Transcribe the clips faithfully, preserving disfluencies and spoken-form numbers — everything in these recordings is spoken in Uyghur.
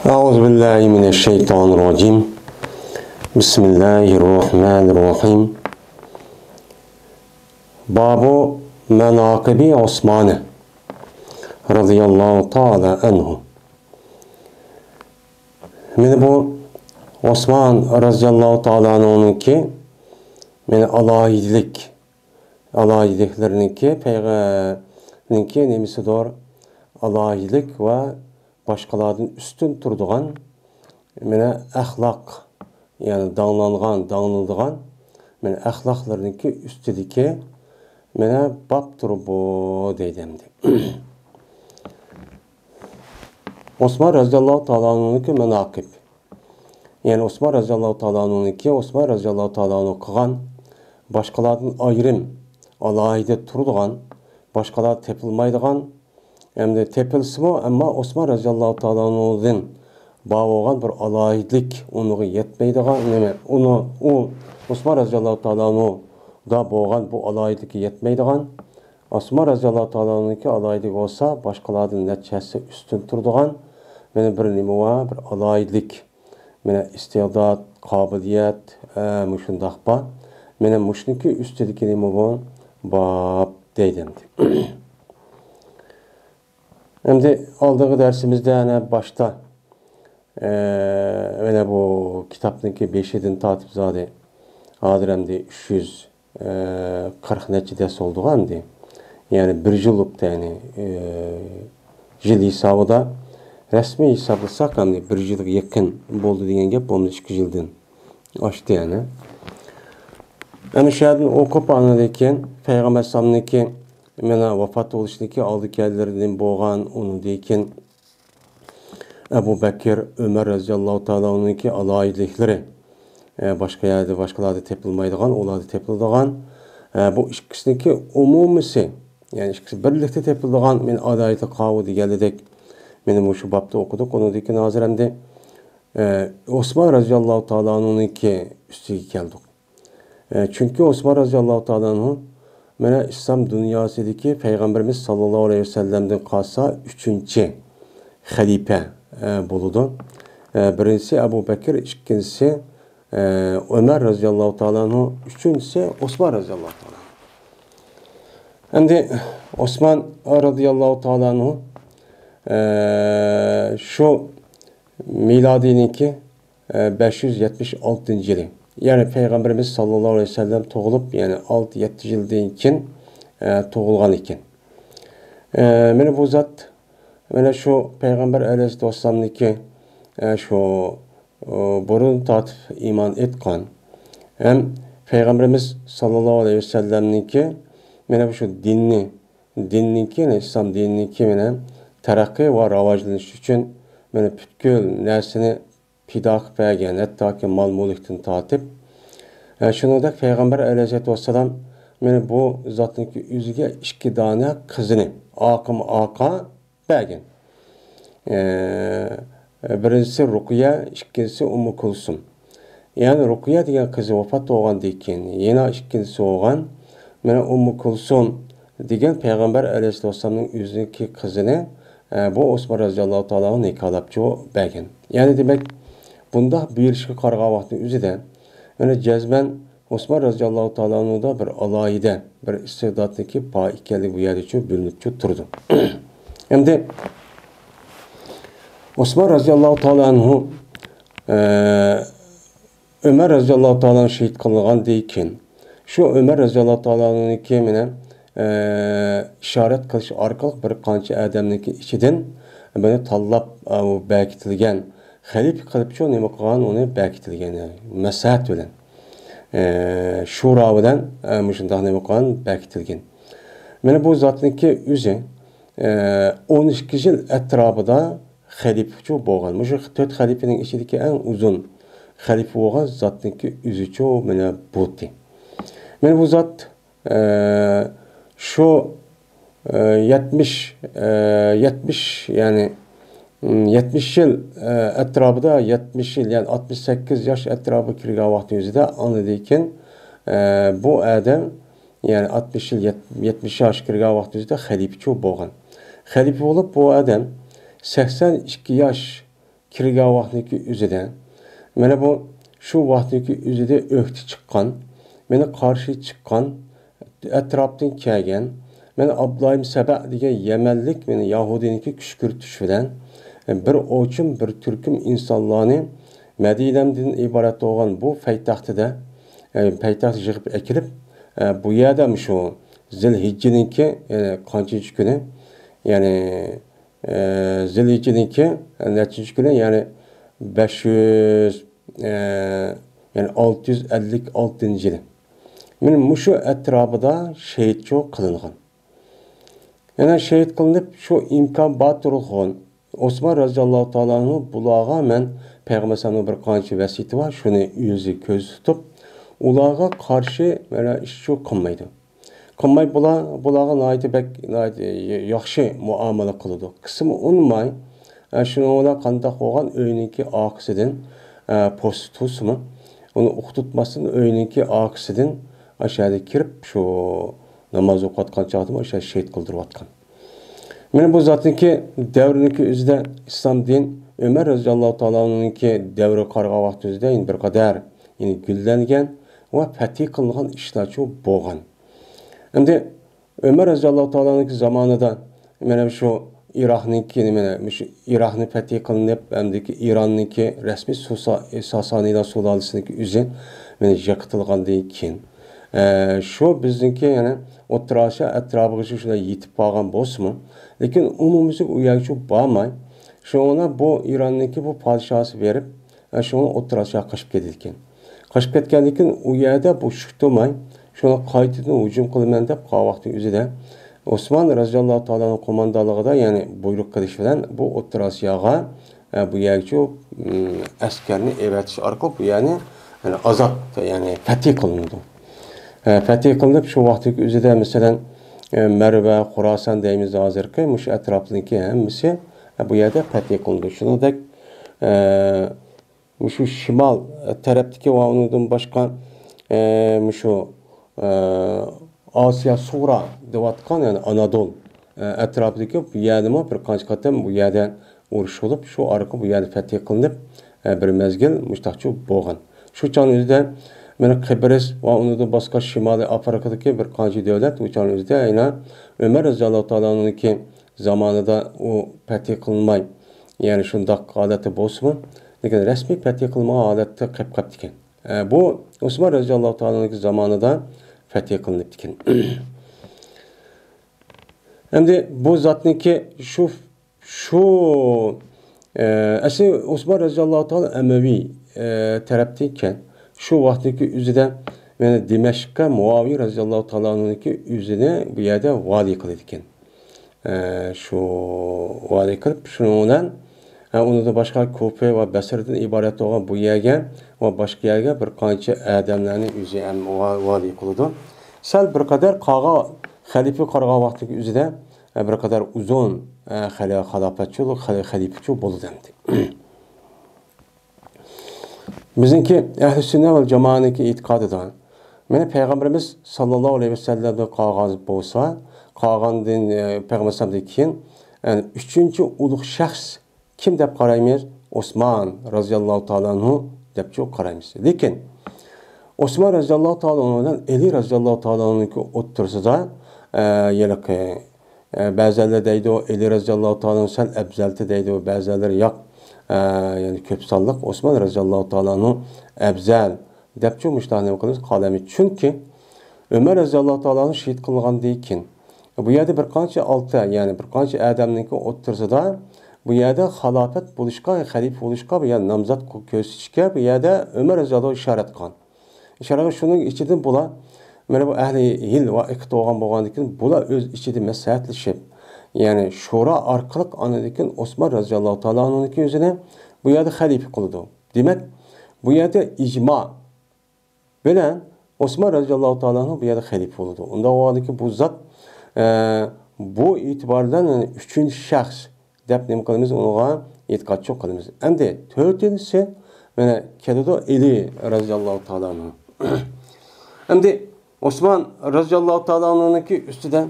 أعوذ بالله من الشيطان الرجيم. بسم الله الرحمن الرحيم. باب مناقب عثمان رضي الله تعالى عنه. مانا بۇ ئوسمان رەزىياللاھۇ تائالا ئەنھۇنىڭكى، مانا، ئالاھىدىلىك، ئالاھىدىلىكلىرىنىڭكى، پەيغەمبەرنىڭكى نېمىسىدۇر؟ ئالاھىدىلىك ۋە باشقىلاردىن ئۈستۈن تۇرىدىغان، مانا، ئەخلاق، يەنى داڭلانغان، داڭلىنىدىغان، مانا، ئەخلاقلىرىنىڭكى ئۈستىدىكى، مانا، بابتۇر بۇ، دەيدۇ ئەمدى. ئوسمان رەزىياللاھۇ تائالا ئەنھۇنىڭكى ماناقىب. يەنى ئوسمان رەزىياللاھۇ تائالا ئەنھۇنىڭكى، ئوسمان رەزىياللاھۇ تائالا ئەنھۇ قىلغان، باشقىلاردىن ئايرىم، ئالاھىدە تۇرىدىغان، باشقىلار تېپىلمايدىغان، ئەمدى تېپىلسىمۇ، ئەمما ئوسمان رەزىياللاھۇ تائالا ئەنھۇدىن بار بولغان بىر ئالاھىدىلىك ئۇنىڭغا يەتمەيدىغان، نېمە، ئۇنى، ئۇ، ئوسمان رەزىياللاھۇ تائالا ئەنھۇدا بولغان بۇ ئالاھىدىلىككە يەتمەيدىغان، ئوسمان رەزىياللاھۇ تائالا ئەنھۇنىڭكى ئالاھىدىلىكى بولسا، باشقىلاردىن نەچچە ھەسسە ئۈستۈن تۇرىدىغان، مانا، بىر نېمە بار، بىر ئالاھىدىلىك. مانا ئىستىدات، قابىلىيەت، ئە، مۇشۇنداق بار. مانا مۇشۇنىڭكى ئۈستىدىكى نېمە بۇ؟ باب دەيدۇ ئەمدى. ئەمدى ئالدىنقى دەرسىمىزدە، ئەنە باشتا، ئە، مانا بۇ كىتابنىڭكى بېشىدىن تارتىپ زادى ھازىر ئەمدى ئۈچ يۈز، ئە، قىرىق نەچچە دەرس بولدىغۇ ئەمدى. يەنى بىر يىل بوپتۇ، يەنى، ئە، يىل ھېسابىدا، رەسمىي ھېسابلىساق ئەمدى بىر يىلغا يېقىن بولدى دېگەن گەپ، بولمىدى ئىككى يىلدىن ئاشتى يەنى. ئەنە شۇ يەردىن ئوقۇپ، ئاندىن كېيىن پەيغەمبەر ئەلەيھىسسالامنىڭكى مانا ۋاپات بولۇشىدىكى ئالدى كەينىلىرىدىن بولغان، ئۇنىڭدىن كېيىن ئەبۇ بەكىر، ئۆمەر رەزىياللاھۇ تائالا ئەنھۇنىڭكى ئالاھىدىلىكلىرى، ئە، باشقا يەردە، باشقىلاردا تېپىلمايدىغان، ئۇلاردا تېپىلىدىغان، ئە، بۇ ئىككىسىنىڭكى ئومۇمىسى، يەنى ئىككىسى بىرلىكتە تېپىلىدىغان، مانا ئالاھىدىلىك قاۋۇ دېگەندەك، مانا مۇشۇ بابتا ئوقۇدۇق. ئۇنىڭدىن كېيىن ھازىر ئەمدى، ئە، ئوسمان رەزىياللاھۇ تائالا ئەنھۇنىڭكى ئۈستىگە كەلدۇق. ئە، چۈنكى ئوسمان رەزىياللاھۇ تائالا ئەنھۇ مانا ئىسلام دۇنياسىدىكى پەيغەمبىرىمىز ساللاللاھۇ ئەلەيھى ۋەسەللەمدىن قالسا ئۈچىنچى خەلىپە، ئە، بولىدۇ. ئە، بىرىنچىسى ئەبۇ بەكىر، ئىككىنچىسى، ئە، ئۆمەر رەزىياللاھۇ تائالا ئەنھۇ، ئۈچىنچىسى ئوسمان رەزىياللاھۇ تائالا ئەنھۇ. ئەمدى ئوسمان رەزىياللاھۇ تائالا ئەنھۇ، ئە، شۇ مىلادىينىڭكى، ئە، بەش يۈز يەتمىش ئالتىنچى يىلى. يەنى پەيغەمبىرىمىز ساللاللاھۇ ئەلەيھى ۋەسەللەم تۇغۇلۇپ، يەنى ئالتە يەتتە يىلدىن كېيىن، ئە، تۇغۇلغان ئىكەن. ئە، مانا بۇ زات، مانا شۇ پەيغەمبەر ئەلەيھىسسالامنىڭكى، ئە، شۇ، ئۇ، بۇرۇن تارتىپ ئىمان ئېيتقان ھەم پەيغەمبىرىمىز ساللاللاھۇ ئەلەيھى ۋەسەللەمنىڭكى مانا شۇ دىننى، دىننىڭكى، يەنى ئىسلام دىنىنىڭكى مانا تەرەققىي ۋە راۋاجلىنىشى ئۈچۈن مانا پۈتكۈل نەرسىنى پىدا قىلىپ بەرگەن، ھەتتاكى مال-مۈلۈكتىن تارتىپ. ھە، شۇنىڭدەك پەيغەمبەر ئەلەيھىسسالاتۇ ۋەسسالام مانا بۇ زاتنىڭكى ئۆزىگە ئىككى دانە قىزىنى ئارقىمۇ ئارقا بەرگەن. ئە، بىرىنچىسى رۇقىيە، ئىككىنچىسى ئۇممۇ كۇلسۇم. يەنى رۇقىيە دېگەن قىزى ۋاپات بولغاندىن كېيىن، يەنە ئىككىنچىسى بولغان، مانا ئۇممۇ كۇلسۇم دېگەن پەيغەمبەر ئەلەيھىسسالامنىڭ ئۆزىنىڭكى قىزىنى، ئە، بۇ ئوسمان رەزىياللاھۇ تائالا ئەنھۇ نىكاھلاپچۇ بەرگەن. يەنى دېمەك، بۇنداق بېرىشكە قارىغان ۋاقتىنىڭ ئۆزىدە، يەنى جەزمەن ئوسمان رەزىياللاھۇ تائالا ئەنھۇدا بىر ئالاھىدە بىر ئىستىداتنىڭكى بار ئىكەنلىكى بۇ يەردىچۇ بىلىنىپچۇ تۇرىدۇ. ئەمدى ئوسمان رەزىياللاھۇ تائالا ئەنھۇ، ئە، ئۆمەر رەزىياللاھۇ تائالا ئەنھۇ شېھىت قىلىنغاندىن كېيىن، شۇ ئۆمەر رەزىياللاھۇ تائالا ئەنھۇنىڭكى مانا، ئە، ئىشارەت قىلىش ئارقىلىق بىر قانچە ئادەمنىڭكى ئىچىدىن بۇنى تاللاپ، ئە، ئۇ بەكىتىلگەن خەلىپە قىلىپچۇ نېمە قىلغان، ئۇنى بەكىتىلگەن، مەسلىھەت بىلەن. ئە، شۇرا بىلەن، ئە، مۇشۇنداق نېمە قىلغان، بەكىتىلگەن. مانا بۇ زاتنىڭكى ئۆزى، ئە، ئون ئىككى يىل ئەتراپىدا خەلىپىچۇ بولغان. مۇشۇ تۆت خەلىپىنىڭ ئىچىدىكى ئەڭ ئۇزۇن خەلىپە بولغان زاتنىڭكى ئۆزىچۇ مانا بۇتى. مانا بۇ زات، ئە، شۇ، ئە، يەتمىش، ئە، يەتمىش، يەنى، م، يەتمىش يىل، ئە، ئەتراپىدا، يەتمىش يىل، يەنى ئاتمىش سەككىز ياش ئەتراپىغا كىرگەن ۋاقتى ئۆزىدە، ئاندىن كېيىن، ئە، بۇ ئادەم، يەنى ئاتمىش يىل، يەت-، يەتمىش ياش كىرگەن ۋاقتى ئۆزىدە خەلىپىچۇ بولغان. خەلىپە بولۇپ، بۇ ئادەم سەكسەن ئىككى ياش كىرگەن ۋاقىتنىڭكى ئۆزىدە، مانا بۇ شۇ ۋاقىتنىڭكى ئۆزىدە ئۆكتە چىققان، مانا قارشى چىققان، ئەتراپتىن كەلگەن، مانا ئابدۇللاھ ئىبن سەبە دېگەن يەمەنلىك مانا يەھۇدىينىڭكى كۈشكۈرتۈشى بىلەن، بىر ئوچۇم، بىر تۈركۈم ئىنسانلارنى مەدىنەدىن ئىبارەت بولغان بۇ پايتەختىدە، پايتەخت يىغىپ ئەكېلىپ، بۇ يەردە مۇشۇ زىلھىججىنىڭكى، يەنى قانچىنچى كۈنى، يەنى ئە، زىلھىججىنىڭكى نەچچىنچى كۈنى، يەنى بەش يۈز، ئە، يەنى ئالتە يۈز ئەللىك ئالتىنچى يىلى. مانا مۇشۇ ئەتراپىدا شېھىتچۇ قىلىنغان. يەنە شېھىت قىلىنىپ، شۇ ئىمكان بار تۇرغۇن ئوسمان رەزىياللاھۇ تائالا ئەنھۇ بۇلارغا مەن پەيغەمبەر ئەلەيھىسسالامنىڭ بىر قانچە ۋەسىيىتى بار، شۇنى ئۆزى كۆزدە تۇتۇپ، ئۇلارغا قارشى مانا ئىشچۇ قىلمايدۇ. قىلماي بۇلار، بۇلارغا ناھايىتى بەك، ناھايىتى ياخشى مۇئامىلە قىلىدۇ. قىلسىمۇ ئۇنىماي، ئە، شۇنىڭ بىلەن قانداق بولغان ئۆينىڭكى ئارقىسىدىن، ئە، پوستتا تۇرسىمۇ، ئۇنى ئۇقتۇرتماستىن ئۆينىڭكى ئارقىسىدىن ئاشۇ يەرگە كىرىپ، شۇ ناماز ئوقۇۋاتقان چاغدىمۇ ئاشۇ يەردە شېھىت قىلدۇرۇۋاتقان. مانا بۇ زاتنىڭكى دەۋرىنىڭكى ئۆزىدە ئىسلام دىن ئۆمەر رەزىياللاھۇ تائالا ئەنھۇنىڭكى دەۋرىگە قارىغان ۋاقىت ئۆزىدە يەنە بىر قەدەر يەنە گۈللەنگەن ۋە پەتھى قىلىنغان ئىشلارچۇ بولغان. ئەمدى ئۆمەر رەزىياللاھۇ تائالانىڭكى زامانىدا مانا شۇ ئىراقنىڭكى، مانا شۇ ئىراقنى پەتھى قىلىنىپ، ئەمدىكى ئىراننىڭكى رەسمىي سۇسا-، ساسانىيلار سۇلالىسىنىڭكى ئۆزى مانا يىقىتىلغاندىن كېيىن، ئە، شۇ بىزنىڭكى يەنە ئوتتۇرا ئاسىيا ئەتراپىغىچە شۇنداق يېتىپ بارغان بولسىمۇ، لېكىن ئومۇميۈزلۈك ئۇ يەرگىچە بارماي، شۇڭا بۇ ئىراننىڭكى بۇ پادىشاھسى بېرىپ، ئە، شۇڭا ئوتتۇرا ئاسىياغا قېچىپ كېتىدىكەن. قېچىپ كەتكەندىن كېيىن ئۇ يەردە بوشلۇق تۇرماي، شۇڭا قايتىدىن ھۇجۇم قىلىمەن دەپ قالغان ۋاقتى ئۆزىدە ئوسمان رەزىياللاھۇ تائالانىڭ قوماندانلىقىدا، يەنى بۇيرۇق قىلىش بىلەن بۇ ئوتتۇرا ئاسىياغا، ئە، بۇ يەرگىچە، ئەسكەرنى ئەۋەتىش ئارقىلىق بۇ يەرنى، يەنى ئازاد، يەنى پەتھى قىلىنىدۇ. ئە، پەتھى قىلىنىپ، شۇ ۋاقىتتىكى ئۆزىدە، مەسىلەن، ئە، مەرۋە، خوراسان دەيمىز ھازىرقى، مۇشۇ ئەتراپنىڭكى ھەممىسى، ئە، بۇ يەردە پەتھى قىلىنىدۇ. شۇنىڭدەك، ئە، مۇشۇ شىمال تەرەپتىكى ۋە ئۇنىڭدىن باشقا، ئە، مۇشۇ، ئە، ئاسىيا سۇغرا دەۋاتقان، يەنى ئانادول، ئە، ئەتراپىدىكى بۇ يەردىمۇ بىر قانچە قېتىم بۇ يەردە ئۇرۇش بولۇپ، شۇ ئارقىلىق بۇ يەردە پەتھى قىلىنىپ، ئە، بىر مەزگىل مۇشتاقچۇ بولغان. شۇ چاغنىڭ ئۆزىدە مانا قىبرىس ۋە ئۇنىڭدىن باشقا شىمالىي ئافرىقىدىكى بىر قانچە دۆلەت ئۇ چاغنىڭ ئۆزىدە ئەينە ئۆمەر رەزىياللاھۇ تائالانىڭكى زامانىدا ئۇ پەتھى قىلىنماي، يەنى شۇنداق ھالەتتە بولسىمۇ، لېكىن رەسمىي پەتھى قىلمىغان ھالەتتە قېلىپ قاپتىكەن. ئە، بۇ ئوسمان رەزىياللاھۇ تائالانىڭكى زامانىدا پەتھى قىلىنىپتىكەن. ئەمدى بۇ زاتنىڭكى شۇ، شۇ، ئە، ئەسلى ئوسمان رەزىياللاھۇ تائالا ئەمەۋى، ئە، تەرەپتىكەن. شۇ ۋاقىتتىكى ئۆزىدە، يەنى دىمەشققە مۇئاۋىيە رەزىياللاھۇ تائالا ئەنھۇنىڭكى ئۆزىنى بۇ يەردە ۋالىي قىلىدىكەن. ئە، شۇ ۋالىي قىلىپ، شۇنىڭ بىلەن، ئە، ئۇنىڭدىن باشقا كۇفە ۋە بەسرىدىن ئىبارەت بولغان بۇ يەرگە ۋە باشقا يەرگە بىر قانچە ئادەملەرنى ئۆزى ھەم ۋا-، ۋالىي قىلىدۇ. سەل بىر قەدەر قالغان خەلىپە قارىغان ۋاقتىدىكى ئۆزىدە، ئە، بىر قەدەر ئۇزۇن، ئە، خەلى-، خالاپەتچۇ، خەلى-، خەلىپىچۇ بولىدۇ ئەمدى. بىزنىڭكى ئەھلى سۈننە ۋەل جامائەنىڭكى ئېتىقادىدا، مانا پەيغەمبىرىمىز ساللاللاھۇ ئەلەيھى ۋەسەللەمدىن قالغان بولسا، قالغاندىن، ئە، پەيغەمبەر ئەلەيھىسسالامدىن كېيىن، يەنى ئۈچىنچى ئۇلۇغ شەخس كىم دەپ قارايمىز؟ ئوسمان رەزىياللاھۇ تائالا ئەنھۇ دەپچۇ قارايمىز. لېكىن ئوسمان رەزىياللاھۇ تائالا ئەنھۇ بىلەن ئەلى رەزىياللاھۇ تائالا ئەنھۇنىڭكى ئوتتۇرىسىدا، ئە، ھېلىقى ئە، بەزىلەر دەيدۇ، ئەلى رەزىياللاھۇ تائالا ئەنھۇ سەل ئەپزەلتى دەيدۇ، بەزىلەر ياق، ئە، يەنى كۆپ سانلىق ئوسمان رەزىياللاھۇ تائالا ئەنھۇ ئەپزەل دەپچۇ مۇشۇنداق نېمە قىلىمىز، قالىمىز. چۈنكى ئۆمەر رەزىياللاھۇ تائالا ئەنھۇ شېھىت قىلىنغاندىن كېيىن، بۇ يەردە بىر قانچە ئالتە، يەنى بىر قانچە ئادەمنىڭكى ئوتتۇرىسىدا بۇ يەردە خالاپەت بولۇشقا، خەلىپە بولۇشقا بۇ يەردە نامزات كۆرسىتىشكە بۇ يەردە ئۆمەر رەزىياللاھۇ ئىشارەت قىلغان. ئىشارەتكە شۇنىڭ ئىچىدىن بۇلار، مانا بۇ ئەھلى ھىل ۋە ئىقىت بولغان بولغاندىن كېيىن، بۇلار ئۆز ئىچىدە مەسلىھەتلىشىپ، يەنى شورا ئارقىلىق ئاندىن كېيىن ئوسمان رەزىياللاھۇ تائالا ئەنھۇنىڭكى ئۆزىنى بۇ يەردە خەلىپە قىلىدۇ. دېمەك، بۇ يەردە ئىجما بىلەن ئوسمان رەزىياللاھۇ تائالا ئەنھۇ بۇ يەردە خەلىپە بولىدۇ. ئۇنداق بولغاندىكىن بۇ زات، ئە، بۇ ئېتىبار بىلەن، يەنى ئۈچىنچى شەخس دەپ نېمە قىلىمىز؟ ئۇنىڭغا ئېتىقادچۇ قىلىمىز. ئەمدى تۆتىنچىسى، مانا، كېلىدۇ ئەلى رەزىياللاھۇ تائالا ئەنھۇ. ئەمدى ئوسمان رەزىياللاھۇ تائالا ئەنھۇنىڭكى ئۈستىدە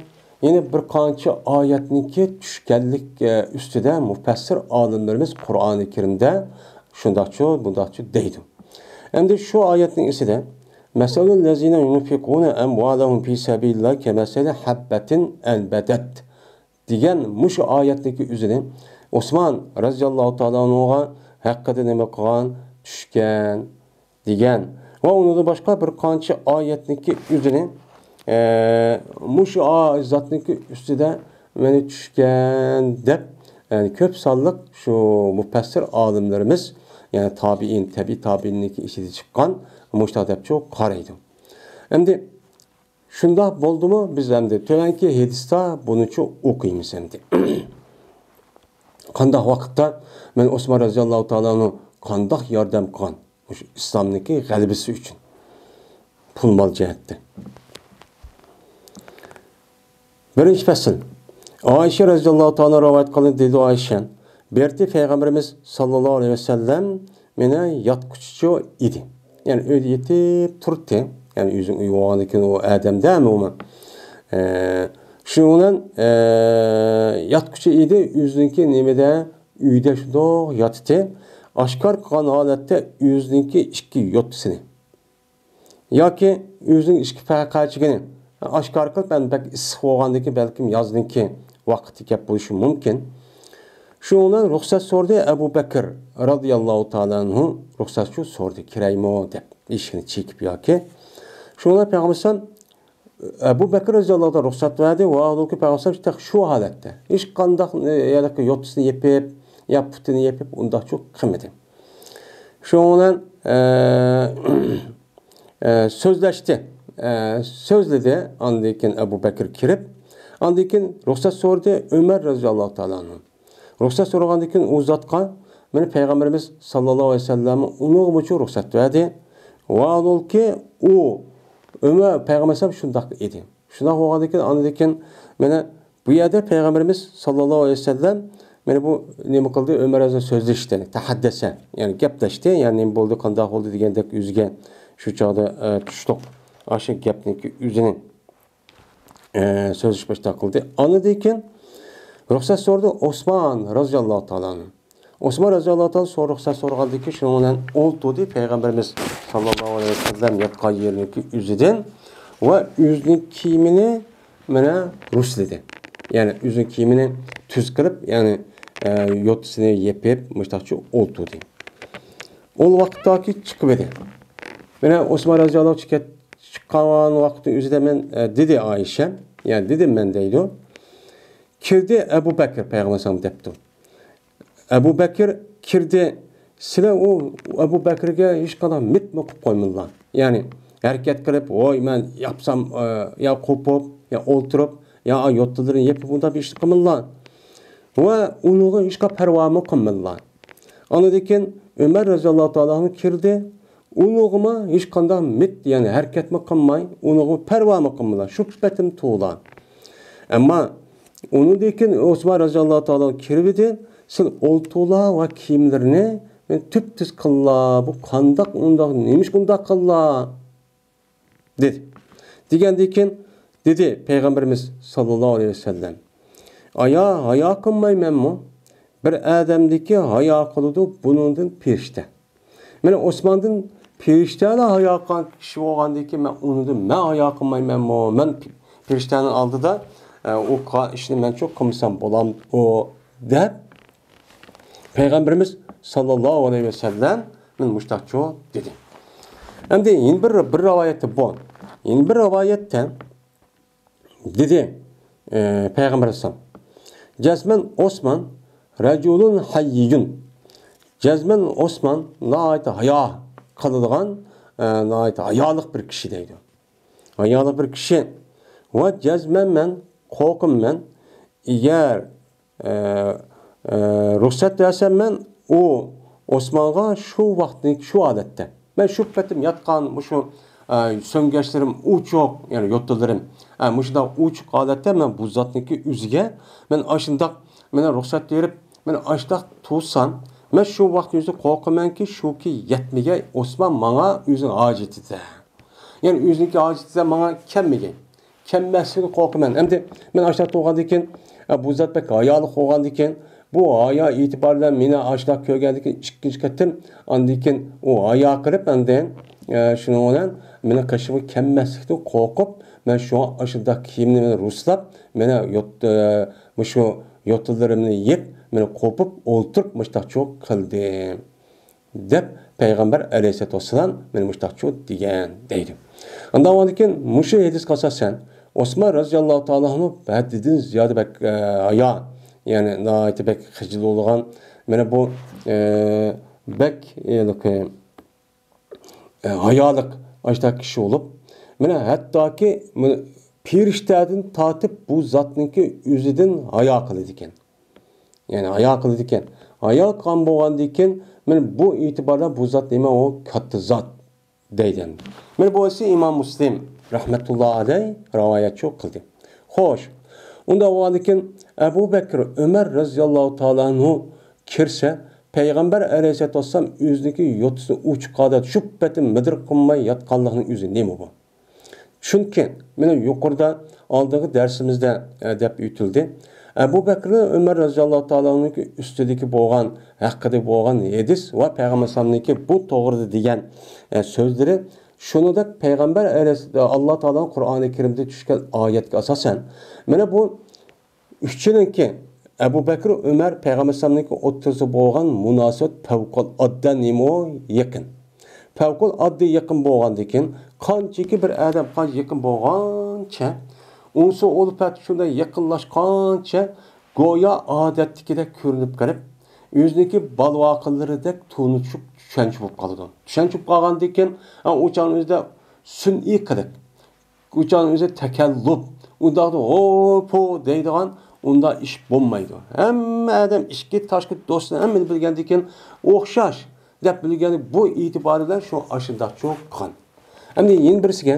يەنە بىر قانچە ئايەتنىڭكى چۈشكەنلىك، ئە، ئۈستىدە مۇپەسسىر ئالىملىرىمىز قۇرئانى كەرىمدە شۇنداقچۇ، بۇنداقچۇ دەيدۇ. ئەمدى شۇ ئايەتنىڭ ئىچىدە، مەسەلۇللەزىنە يۇنفىقۇنە ئەمۋالەھۇم فى سەبىلىللاھ كەمەسەلى ھەببەتىن ئەنبەتەت دېگەن مۇشۇ ئايەتنىڭكى ئۆزىنى ئوسمان رەزىياللاھۇ تائالا ئەنھۇغا ھەققىدە نېمە قىلغان؟ چۈشكەن دېگەن. ۋە ئۇنىڭدىن باشقا بىر قانچە ئايەتنىڭكى ئۆزىنى، ئە، مۇشۇ ئا-، زاتنىڭكى ئۈستىدە مانا چۈشكەن دەپ، يەنى كۆپ سانلىق شۇ مۇپەسسىر ئالىملىرىمىز، يەنى تابىئىن، تەبىئىي تابىئىننىڭكى ئىچىدە چىققان مۇشۇنداق دەپچۇ قارايدۇ. ئەمدى شۇنداق بولدىمۇ، بىز ئەمدى تۆۋەنكى ھەدىستە بۇنىچۇ ئوقۇيمىز ئەمدى. قانداق ۋاقىتتا مانا ئوسمان رەزىياللاھۇ تائالا ئەنھۇ قانداق ياردەم قىلغان مۇشۇ ئىسلامنىڭكى غەلىبىسى ئۈچۈن پۇل مال جەھەتتە. بىرىنچى پەسىل. ئائىشە رەزىياللاھۇ تائالا رىۋايەت قىلدى، دېدى ئائىشە، بىر رېتى پەيغەمبىرىمىز ساللاللاھۇ ئەلەيھى ۋەسەللەم مانا ياتقۇچىچۇ ئىدى. يەنى ئۆيدە يېتىپ تۇرتتى. يەنى ئۆزىنىڭ ئۆيى بولغاندىن كېيىن ئۇ ئادەمدە ئومۇمەن. ئە، شۇنىڭ بىلەن، ئە، ياتقۇچى ئىدى، ئۆزىنىڭكى نېمىدە، ئۆيدە شۇنداق ياتتى. ئاشكار قىلغان ھالەتتە ئۆزىنىڭكى ئىككى يوتىسىنى ياكى ئۆزىنىڭ ئىككى پەقەچىكىنى ئاشكار قىلىپ، ئەمدى بەك ئىسسىق بولغاندىن كېيىن، بەلكىم يازنىڭكى ۋاقتى گەپ بولۇشى مۇمكىن. شۇنىڭ بىلەن رۇخسەت سورىدى ئەبۇ بەكىر رازىياللاھۇ تائالا ئەنھۇ، رۇخسەتچۇ سورىدى، كىرەيمۇ دەپ، ئىشىكنى چېكىپ ياكى. شۇنىڭ بىلەن پەيغەمبەر ئەبۇ بەكىر رازىياللاھۇ تائالا رۇخسەت بەردى، ۋاھالۇكى پەيغەمبەر تېخى شۇ ھالەتتە، ھېچقانداق، ئە، ياكى يوتىسىنى يېپىپ، يا پۇتىنى يېپىپ، ئۇنداقچۇ قىلمىدى. شۇنىڭ بىلەن، ئە، ئە، سۆزلەشتى. ئە، سۆزلىدى. ئاندىن كېيىن ئەبۇ بەكىر كىرىپ، ئاندىن كېيىن رۇخسەت سورىدى ئۆمەر رازىياللاھۇ تائالا ئەنھۇ. رۇخسەت سورىغاندىن كېيىن ئۇ زاتقا مانا پەيغەمبىرىمىز ساللاللاھۇ ئەلەيھى ۋەسەللەم ئۇنىڭغىمۇچۇ رۇخسەت بەردى. ۋاھالۇكى ئۇ ئۆمەر پەيغەمبەر ئەلەيھىسسالام شۇنداق ئىدى. شۇنداق بولغاندىن كېيىن، ئاندىن كېيىن مانا بۇ يەردە پەيغەمبىرىمىز ساللاللاھۇ ئەلەيھى ۋەسەللەم مانا بۇ نېمە قىلدى؟ ئۆمەر رازىياللاھۇ سۆزلەشتى، تەھەددەسە، يەنى گەپلەشتى. يەنى نېمە بولدى، قانداق بولدى دېگەندەك ئۆزىگە شۇ چاغدا، ئە، تۇشلۇق ئاشۇ گەپنىڭكى ئۆزىنى، ئە، سۆزلىشىپ باشلاپ قىلدى. ئاندىن كېيىن رۇخسەت سورىدى ئوسمان رازىياللاھۇ تائالا ئەنھۇ. ئوسمان رازىياللاھۇ تائالا سور-، رۇخسەت سورىغاندىن كېيىن شۇنىڭ بىلەن ئولتۇردى. پەيغەمبىرىمىز ساللاللاھۇ ئەلەيھى ۋەسەللەم ياتقان يېرىنىڭكى ئۆزىدىن ۋە ئۆزىنىڭ كىيىمىنى مانا رۇسلىدى. يەنى ئۆزىنىڭ كىيىمىنى تۈز قىلىپ، يەنى، ئە، يوتىسىنى يېپىپ، مۇشتاقچە ئولتۇردى. ئۇ ۋاقىتتاكى چىقىپ ئىدى. مانا ئوسمان رازىياللاھۇ چىققان ۋاقىتنىڭ ئۆزىدە مەن، ئە، دېدى ئائىشە، يەنى دېدىم مەن دەيدۇ. كىردى ئەبۇ بەكىر پەيغەمبەر ئەلەيھىسسالام دەپتۇ. ئەبۇ بەكىر كىردى. سىلەر ئۇ ئەبۇ بەكىرگە ھېچقانداق مىتمۇ قىلىپ قويمىدىلا. يەنى ھەرىكەت قىلىپ، ۋوي، مەن ياپسام، ئە، يا قوپۇپ، يا ئولتۇرۇپ، يا يوتىلىرىنى يېپىپ، ئۇنداق بىر ئىش قىلمىدىلا. ۋە ئۇنىڭغا ھېچقانداق پەرۋامۇ قىلمىدىلا. ئاندىن كېيىن ئۆمەر رەزىياللاھۇ تائالا ئەنھۇ كىردى. ئۇنىڭغىمۇ ھېچقانداق مىت، يەنى ھەرىكەتمۇ قىلماي، ئۇنىڭغا پەرۋامۇ قىلمىدىلا. شۇ پېتىم تۇرۇلا. ئەمما ئۇنىڭدىن كېيىن ئوسمان رەزىياللاھۇ تائالا كىرىۋىدى، سىز ئولتۇرلا ۋە كىيىملىرىنى تۈپتۈز قىللا، بۇ قانداق ئۇنداق، نېمىشقا ئۇنداق قىللا؟ دېدى. دېگەندىن كېيىن دېدى پەيغەمبىرىمىز ساللاللاھۇ ئەلەيھى ۋەسەللەم، ئايا، ھايا قىلمايمەنمۇ؟ بىر ئادەمدىكى ھايا قىلىدۇ، بۇنىڭدىن پىرىشتە. مانا ئوسماندىن پىرىشتەلا ھايا قىلغان كىشى بولغاندىن كېيىن مەن ئۇنىڭدىن مەن ھايا قىلمايمەنمۇ؟ مەن پىرىشتەنىڭ ئالدىدا، ئە، ئۇ قىلغان ئىشنى مەنچۇ قىلمىسام بولامدۇ؟ دەپ پەيغەمبىرىمىز ساللاللاھۇ ئەلەيھى ۋەسەللەم مەن مۇشتاقچۇ دېدى. ئەمدى يەنە بىر، بىر رىۋايەتتە بۇ. يەنە بىر رىۋايەتتە دېدى، ئە، پەيغەمبەر ئەلەيھىسسالام، جەزمەن ئوسمان رەجۇلۇن ھەييىيۇن. جەزمەن ئوسمان ناھايىتى ھايا قىلىدىغان، ئە، ناھايىتى ھايالىق بىر كىشى دەيدۇ. ھايالىق بىر كىشى. ۋە جەزمەن مەن قورقىمەن، ئەگەر ئە، ئە، رۇخسەت بەرسەم مەن ئۇ ئوسمانغا شۇ ۋاقىتنى، شۇ ھالەتتە. مەن شۇ پېتىم ياتقان مۇشۇ، ئە، سۆڭگەچلىرىم ئوچۇق، يەنى يوتىلىرىم، ئە، مۇشۇنداق ئوچۇق ھالەتتە مەن بۇ زاتنىڭكى ئۆزىگە، مەن ئاشۇنداق، مانا رۇخسەت بېرىپ، مەن ئاشۇنداق تۇرسام، مەن شۇ ۋاقىتنىڭ ئۆزىدە قورقىمەنكى، شۇكى يەتمىگەي ئوسمان ماڭا ئۆزىنىڭ ھاجىتىدە. يەنى ئۆزىنىڭكى ھاجىتىدە ماڭا كەلمىگەي. كەممەسلىكىدىن قورقىمەن. ئەمدى مەن ئاشۇنداق تۇرغاندىكىن، ئە، بۇ زات بەك ھايالىق بولغاندىكىن، بۇ ھايا ئېتىبارى بىلەن مېنى ئاشۇنداق كۆرگەندىكىن ئىككىنچى قېتىم، ئاندىكىن ئۇ ھايا قىلىپ، ئاندىن، ئە، شۇنىڭ بىلەن مېنىڭ قېشىمغا كەممەسلىكتىن قورقۇپ، مەن شۇڭا ئاشۇنداق كىيىمنى مېنى رۇسلاپ، مېنى يوت-، ئە، مۇشۇ يوتىلىرىمنى يېپ، مېنى قوپۇپ ئولتۇرۇپ مۇشۇنداق چۇ قىلدى. دەپ پەيغەمبەر ئەلەيھىسسالاتۇ ۋەسسالام مانا مۇشۇنداقچۇ دېگەن دەيدۇ. ئاندىن كېيىن مۇشۇ ھەدىسكە ئاساسەن، ئوسمان رەزىياللاھۇ تائالا ئەنھۇ ھەددىدىن زىيادە بەك، ئە، ھايا، يەنى ناھايىتى بەك خىجىل بولغان، مانا بۇ، ئە، بەك، ئە، ھايالىق ئاشۇنداق كىشى بولۇپ، مانا ھەتتاكى مانا پېرىشتەدىن تارتىپ بۇ زاتنىڭكى ئۆزىدىن ھايا قىلىدىكەن. يەنى ھايا قىلىدىكەن. ھايا قىلغان بولغاندىكىن، مانا بۇ ئېتىباردا بۇ زات نېمە؟ ئۇ كاتتا زات دەيدۇ. مانا بۇ ئىسى ئىمام مۇسلىم رەھمەتۇللا ئەلەي رىۋايەتچۇ قىلدى. خوش، ئۇنداق بولغاندىكىن ئەبۇ بەكرى ئۆمەر رەزىياللاھۇ تائالا ئەنھۇ كىرسە، پەيغەمبەر ئەلەيھىسسالاتۇ ۋەسسالام ئۆزىنىڭكى يوتىسىنى ئوچۇق ھالدا شۇ پېتى مىدىر قىلماي ياتقانلىقىنىڭ ئۆزى نېمە بۇ؟ چۈنكى، مانا يۇقىرىدا ئالدىنقى دەرسىمىزدە، ئە، دەپ ئۆتۈلدى. ئەبۇ بەكرى ئۆمەر رەزىياللاھۇ تائالا ئەنھۇنىڭكى ئۈستىدىكى بولغان، ھەققىدە بولغان ھەدىس ۋە پەيغەمبەر ئەلەيھىسسالامنىڭكى بۇ توغرىدا دېگەن، ئە، سۆزلىرى، شۇنىڭدەك پەيغەمبەر ئەلەيھىس-، ئاللا تائالانىڭ قۇرئانى كەرىمدە چۈشكەن ئايەتكە ئاساسەن، مانا بۇ ئۈچىنىڭكى، ئەبۇ بەكرى ئۆمەر پەيغەمبەر ئەلەيھىسسالامنىڭكى ئوتتۇرىسىدا بولغان مۇناسىۋەت پەۋقۇلئاددە نېمە يېقىن. پەۋقۇلئاددە يېقىن بولغاندىكىن، قانچىكى بىر ئادەم قانچە يېقىن بولغانچە، ئۇنسۇ ئۇلپەت شۇنداق يېقىنلاشقانچە، گويا ئادەتتىكىدەك كۆرۈنۈپ قېلىپ، ئۆزىنىڭكى بالىۋاقىلىرىدەك تونۇشۇپ، چۈشەنچە بولۇپ قالىدۇ. چۈشەنچە بولۇپ قالغاندىكىن، ئۇ چاغنىڭ ئۆزىدە سۈنئىي قىلىق، ئۇ چاغنىڭ ئۆزى تەكەللۇپ، ئۇنداقتا ھو پو دەيدىغان ئۇنداق ئىش بولمايدۇ. ھەممە ئادەم ئىچكى تاشقى دوستىنى ھەممىنى بىلگەندىكىن ئوخشاش دەپ بىلگەن بۇ ئېتىبارى بىلەن شۇ ئاشۇنداقچۇ قىلغان. ئەمدى يەنە بىرسىگە،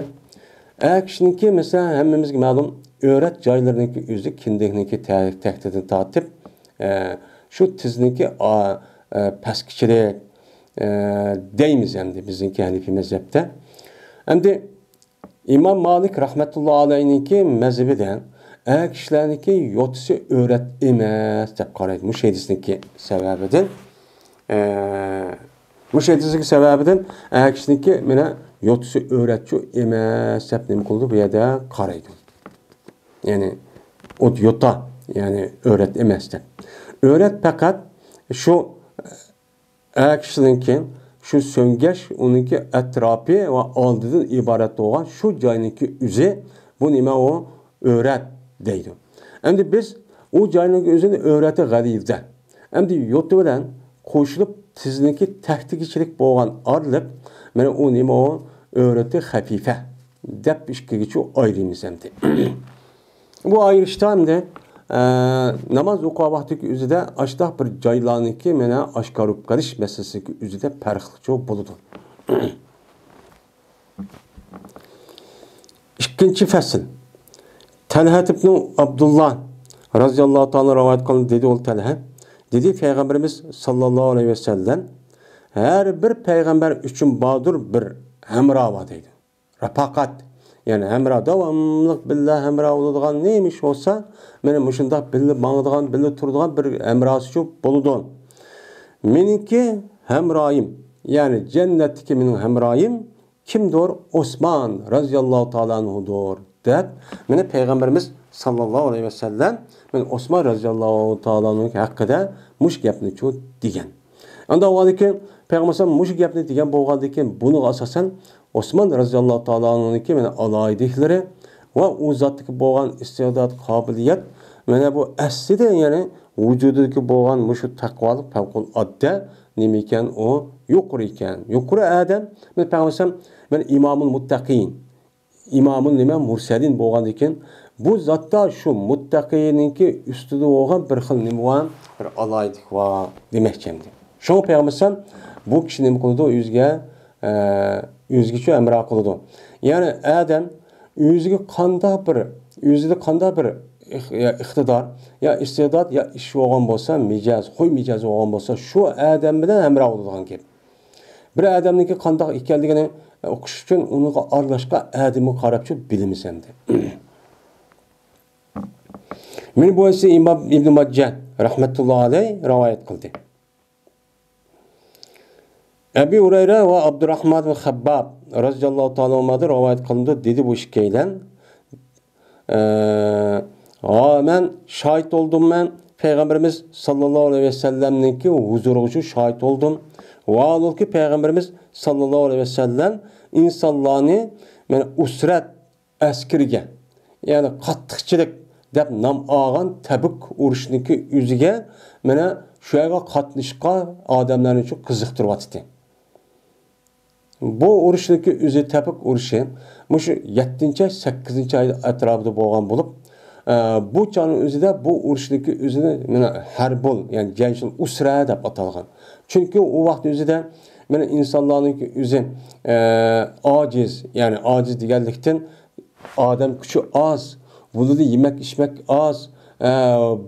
ئەر كىشىنىڭكى، مەسىلەن، ھەممىمىزگە مەلۇم، ئۆرەت جايلىرىنىڭكى ئۆزى كىندىكنىڭكى تە-، تەكتىدىن تارتىپ، ئە، شۇ تىزنىڭكى ئا-، ئە، پەسكىچىلىك، ئە، دەيمىز ئەمدى بىزنىڭكى ھەنىفىي مەزھەپتە. ئەمدى ئىمام مالىك رەھمەتۇللا ئەلەينىڭكى مەزھىپىدە ئەر كىشىلەرنىڭكى يوتىسى ئۆرەت ئەمەس دەپ قارايدۇ. مۇشۇ ھەدىسنىڭكى سەۋەبىدىن، ئە، مۇشۇ ھەدىسنىڭكى سەۋەبىدىن ئەر كىشىنىڭكى مانا يوتىسى ئۆرەتچۇ ئەمەس دەپ نېمە قىلىدۇ؟ بۇ يەردە قارايدۇ. يەنى ئوت يوتا، يەنى ئۆرەت ئەمەس دەپ. ئۆرەت پەقەت شۇ ئەر كىشىنىڭكى شۇ سۆڭگەچ، ئۇنىڭكى ئەتراپى ۋە ئالدىدىن ئىبارەت بولغان شۇ جاينىڭكى ئۆزى، بۇ نېمە ئۇ؟ ئۆرەت دەيدۇ. ئەمدى بىز ئۇ جاينىڭكى ئۆزىنى ئۆرەتى غەلىزە. ئەمدى يوتا بىلەن قوشۇلۇپ تىزنىڭكى تەكتىگىچىلىك بولغان ئارىلىق، مانا ئۇ نېمە ئۇ؟ ئۆرەتى خەپىفە دەپ ئىككىگىچە ئايرىيمىز ئەمدى. بۇ ئايرىشتا ئەمدى، ئە، ناماز ئوقۇغان ۋاقتىدىكى ئۆزىدە ئاشۇنداق بىر جايلارنىڭكى مانا ئاشكارا بولۇپ قېلىش مەسىلىسىدىكى ئۆزىدە پەرقلىقچۇ بولىدۇ. ئىككىنچى فەسىل. تەلھەت ئىبنۇ ئابدۇللا رەزىياللاھۇ تائالا رىۋايەت قىلىندى، دېدى ئۇ تەلھە. دېدى، پەيغەمبىرىمىز ساللاللاھۇ ئەلەيھى ۋەسەللەم، ھەر بىر پەيغەمبەر ئۈچۈن باردۇر بىر ھەمراھ بار دەيدۇ. رەپاقەت، يەنى ھەمراھ، داۋاملىق بىللە ھەمراھ بولىدىغان نېمە ئىش بولسا، مانا مۇشۇنداق بىللە ماڭىدىغان، بىللە تۇرىدىغان بىر ھەمراھسى بولىدۇ. مېنىڭكى ھەمراھىم، يەنى جەننەتتىكى مېنىڭ ھەمراھىم كىمدۇر؟ ئوسمان رەزىياللاھۇ تائالا ئەنھۇدۇر، دەپ، مانا پەيغەمبىرىمىز ساللاللاھۇ ئەلەيھى ۋەسەللەم، مانا ئوسمان رەزىياللاھۇ تائالا ئەنھۇ ھەققىدە مۇشۇ گەپنىچۇ دېگەن. ئاندىن ئاۋۋالدىكى پەيغەمبەر مۇشۇ گەپنى دېگەن بولغاندىكىن، بۇنىڭغا ئاساسەن ئوسمان رەزىياللاھۇ تائالا ئەنھۇنىڭكى مانا ئالاھىدىلىكلىرى ۋە ئۇ زاتتىكى بولغان ئىستىدات، قابىلىيەت، مانا بۇ ئەسلىدە، يەنى ۋۇجۇدىدىكى بولغان مۇشۇ تەقۋالىق پەۋقۇلئاددە نېمە ئىكەن، ئۇ يۇقىرى ئىكەن. يۇقىرى ئادەم، مانا پەيغەمبەر مانا ئىمامۇل مۇتتەقىن، ئىمامۇل نېمە؟ مۇرسەلىن بولغاندىكىن، بۇ زاتتا شۇ مۇتتەقىنىڭكى ئۈستىدە بولغان بىر خىل نېمە بار؟ بىر ئالاھىدىلىك بار دېمەكچى ئەمدى. شۇڭا پەيغەمبەر بۇ كىشى نېمە قىلىدۇ؟ ئۆزىگە، ئە، ئۆزگىچە ھەمراھ قىلىدۇ. يەنى ئادەم ئۆزىگە قانداق بىر، ئۆزىدە قانداق بىر ئىق-، يا ئىقتىدار، يا ئىستىدات، يا ئىش بولغان بولسا، مىجەز، خۇي مىجەز بولغان بولسا، شۇ ئادەم بىلەن ھەمراھ بولىدىغان گەپ. بىر ئادەمنىڭكى قانداق ئىكەنلىكىنى ئۇقۇش ئۈچۈن ئۇنىڭغا ئارىلاشقان ئادەمگە قاراپچۇ بىلىمىز ئەمدى. مانا بۇ ھەدىسنى ئىمام ئىبن ماججا رەھمەتۇللاھى ئەلەيھ رىۋايەت قىلدى. ئەبى ھۇرەيرە ۋە ئابدۇرراھمان بىن خەبباب رەزىياللاھۇ تائالا ئەنھۇمادىن رىۋايەت قىلىنىدۇ، دېدى بۇ ئىككىيلەن. ئە، ھا، مەن شاھىت بولدۇم، مەن پەيغەمبىرىمىز ساللاللاھۇ ئەلەيھى ۋەسەللەمنىڭكى ھۇزۇرىغا شۇ شاھىت بولدۇم. ۋاھالۇكى، پەيغەمبىرىمىز ساللاللاھۇ ئەلەيھى ۋەسەللەم ئىنسانلارنى، مانا، ئۇسرەت ئەسكىرىگە، يەنى قاتتىقچىلىق دەپ نام ئالغان تەبۈك ئۇرۇشىنىڭكى ئۆزىگە، مانا، شۇ يەرگە قاتنىشىشقا ئادەملەرنى شۇ قىزىقتۇرۇۋاتىدۇ. بۇ ئۇرۇشنىڭكى ئۆزى، تەبۈك ئۇرۇشى، مۇشۇ يەتتىنچى ئاي، سەككىزىنچى ئاي ئەتراپىدا بولغان بولۇپ، ئە، بۇ چاغنىڭ ئۆزىدە بۇ ئۇرۇشنىڭكى ئۆزىنى، مانا، ھەربۇل، يەنى جەيشۇل ئۇسرە دەپ ئاتالغان. چۈنكى ئۇ ۋاقىتنىڭ ئۆزىدە، مانا، ئىنسانلارنىڭكى ئۆزى، ئە، ئاجىز، يەنى ئاجىز دېگەنلىكتىن، ئادەم كۈچى ئاز، بۇلىدى يېمەك ئىچمەك ئاز. ئە،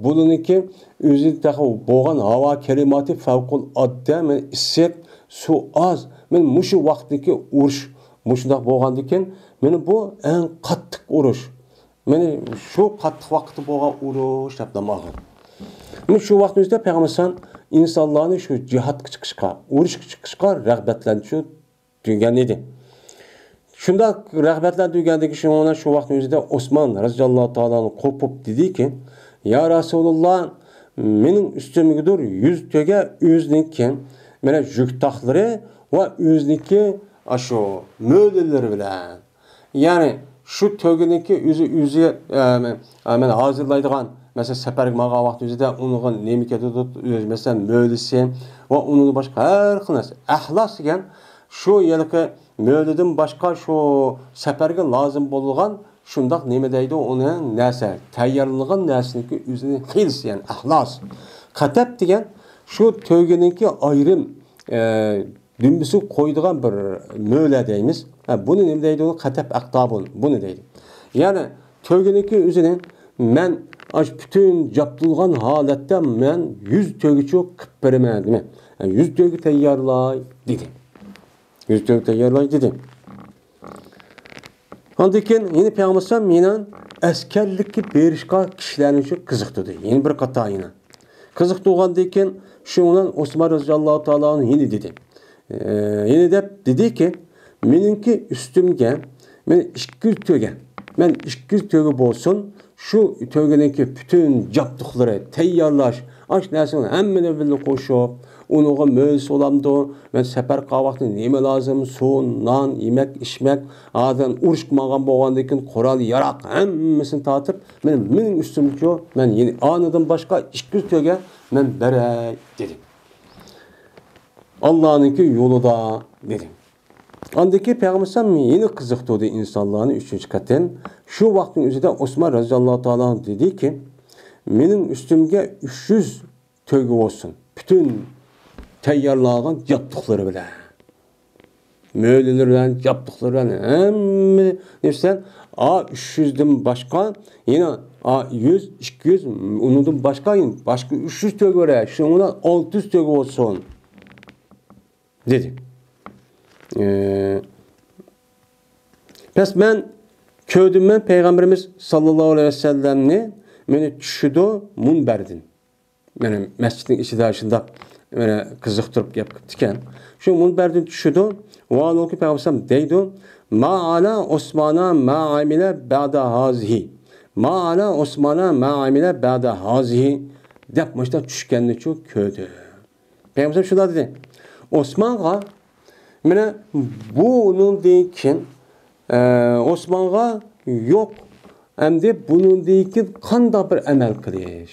بۇلىنىڭكى ئۆزى تېخى بولغان ھاۋا كىلىماتى فەۋقۇلئاددە، مانا، ئىسسىق، سۇ ئاز. مانا مۇشۇ ۋاقىتتىكى ئۇرۇش مۇشۇنداق بولغاندىكىن، مانا بۇ ئەڭ قاتتىق ئۇرۇش. مانا شۇ قاتتىق ۋاقىتتا بولغان ئۇرۇش دەپ نام ئالغان. مانا شۇ ۋاقىتنىڭ ئۆزىدە پەيغەمبەر ئەلەيھىسسالام ئىنسانلارنى شۇ جىھادقا چىقىشقا، ئۇرۇشقا چىقىشقا رىغبەتلەندۈرگەن ئىدى. شۇنداق رىغبەتلەندۈرگەندىكىن، شۇنىڭ بىلەن شۇ ۋاقىتنىڭ ئۆزىدە ئوسمان رەزىياللاھۇ تائالا ئەنھۇ قوپۇپ دېدىكى، يا رەسۇلاللا، مېنىڭ ئۈستۈمگىدۇر يۈز تۆگە ئۆزىنىڭكى، مانا، يۈك تاقلىرى ۋە ئۆزىنىڭكى ئاشۇ مۆلىلىرى بىلەن. يەنى شۇ تۆگىنىڭكى ئۆزى، ئۆزى، ئە، مەن، ئە، مەن ھازىرلايدىغان، مەسىلەن، سەپەرگە ماڭغان ۋاقىت ئۆزىدە ئۇنىڭغا نېمە كېتىدۇ، ئۆزى، مەسىلەن، مۆلىسى ۋە ئۇنىڭدىن باشقا ھەر خىل نەرسە. ئەھلاس دېگەن شۇ ھېلىقى مۆلىدىن باشقا شۇ سەپەرگە لازىم بولغان شۇنداق نېمە دەيدۇ ئۇنى، نەرسە، تەييارلىغان نەرسىنىڭكى ئۆزىنى خىلىسى، يەنى ئەھلاس. قەتەپ دېگەن شۇ تۆگىنىڭكى ئايرىم، ئە، دۈمبىسىگە قويىدىغان بىر مۆلە دەيمىز. ھە، بۇنى نېمە دەيدۇ؟ قەتەپ ئەقتابۇن. بۇنى دەيدۇ. يەنى تۆگىنىڭكى ئۆزىنى مەن ئاشۇ پۈتۈن جابدۇلغان ھالەتتە مەن يۈز تۆگىچۇ قىپ بېرىمەن دېمە. ھە، يۈز تۆگە تەييارلاي دېدى. يۈز تۆگە تەييارلاي دېدى. ئاندىن كېيىن يەنە پەيغەمبەر ئەلەيھىسسالام يەنە ئەسكەرلىككە بېرىشقا كىشىلەرنى شۇ قىزىقتۇردى. يەنە بىر قاتار يەنە. قىزىقتۇرغاندىن كېيىن شۇنىڭ بىلەن ئوسمان رەزىياللاھۇ تائالا ئەنھۇ يەنە دېدى. ئە، يەنە دەپ دېدىكى، مېنىڭكى ئۈستۈمگە مەن ئىككى يۈز تۆگە، مەن ئىككى يۈز تۆگە بولسۇن، شۇ تۆگىنىڭكى پۈتۈن جابدۇقلىرى، تەييارلاش، ئاش نەرسىنىڭ ھەممىنى بىللە قوشۇپ، ئۇنىڭغا مۆلىسى بولامدۇ، مەن سەپەر قىلغان ۋاقىتتا نېمە لازىم، سۇ، نان، يېمەك، ئىچمەك، ئادەم ئۇرۇشقا ماڭغان بولغاندىن كېيىن قورال، ياراق، ھەممىسىنى تارتىپ، مېنىڭ، مېنىڭ ئۈستۈمگىچۇ، مەن يەنە ئانىدىن باشقا ئىككى يۈز تۆگە مەن بېرەي، دېدى. ئاللانىڭكى يولىدا، دېدى. ئاندىن كېيىن پەيغەمبەر ئەلەيھىسسالام يەنە قىزىقتۇردى ئىنسانلارنى ئۈچىنچى قېتىم. شۇ ۋاقىتنىڭ ئۆزىدە ئوسمان رەزىياللاھۇ تائالا ئەنھۇ دېدىكى، مېنىڭ ئۈستۈمگە ئۈچ يۈز تۆگە بولسۇن. پۈتۈن تەييارلانغان جابدۇقلىرى بىلەن. مۆلىلىرى بىلەن، جابدۇقلىرى بىلەن ھەممە نەرسە، ئا، ئۈچ يۈزدىن باشقا، يەنە، ئا، يۈز، ئىككى يۈز، ئۇنىڭدىن باشقا، يەنە باشقا ئۈچ يۈز تۆگە بار، شۇنىڭ بىلەن ئالتە يۈز تۆگە بولسۇن، دېدى. ئى، بەس مەن كۆردۈم، مەن پەيغەمبىرىمىز ساللاللاھۇ ئەلەيھى ۋەسەللەمنى، مېنى چۈشىدۇ مۇنبەردىن. مانا مەسچىتنىڭ ئىچىدە شۇنداق، مانا، قىزىقتۇرۇپ گەپ قىپتىكەن. شۇ مۇنبەردىن چۈشىدۇ. ۋاھالۇكى پەيغەمبەر دەيدۇ، ما ئالا ئوسمانا ما ئامىلە بەئدە ھازىھى. ما ئالا ئوسمانا ما ئامىلە بەئدە ھازىھى، دەپ مۇشۇنداق چۈشكەننىچۇ كۆردى. پەيغەمبەر شۇنداق دېدى. ئوسمانغا، مانا، بۇنىڭدىن كېيىن، ئە، ئوسمانغا يوق، ئەمدى بۇنىڭدىن كېيىن قانداق بىر ئەمەل قىلىش؟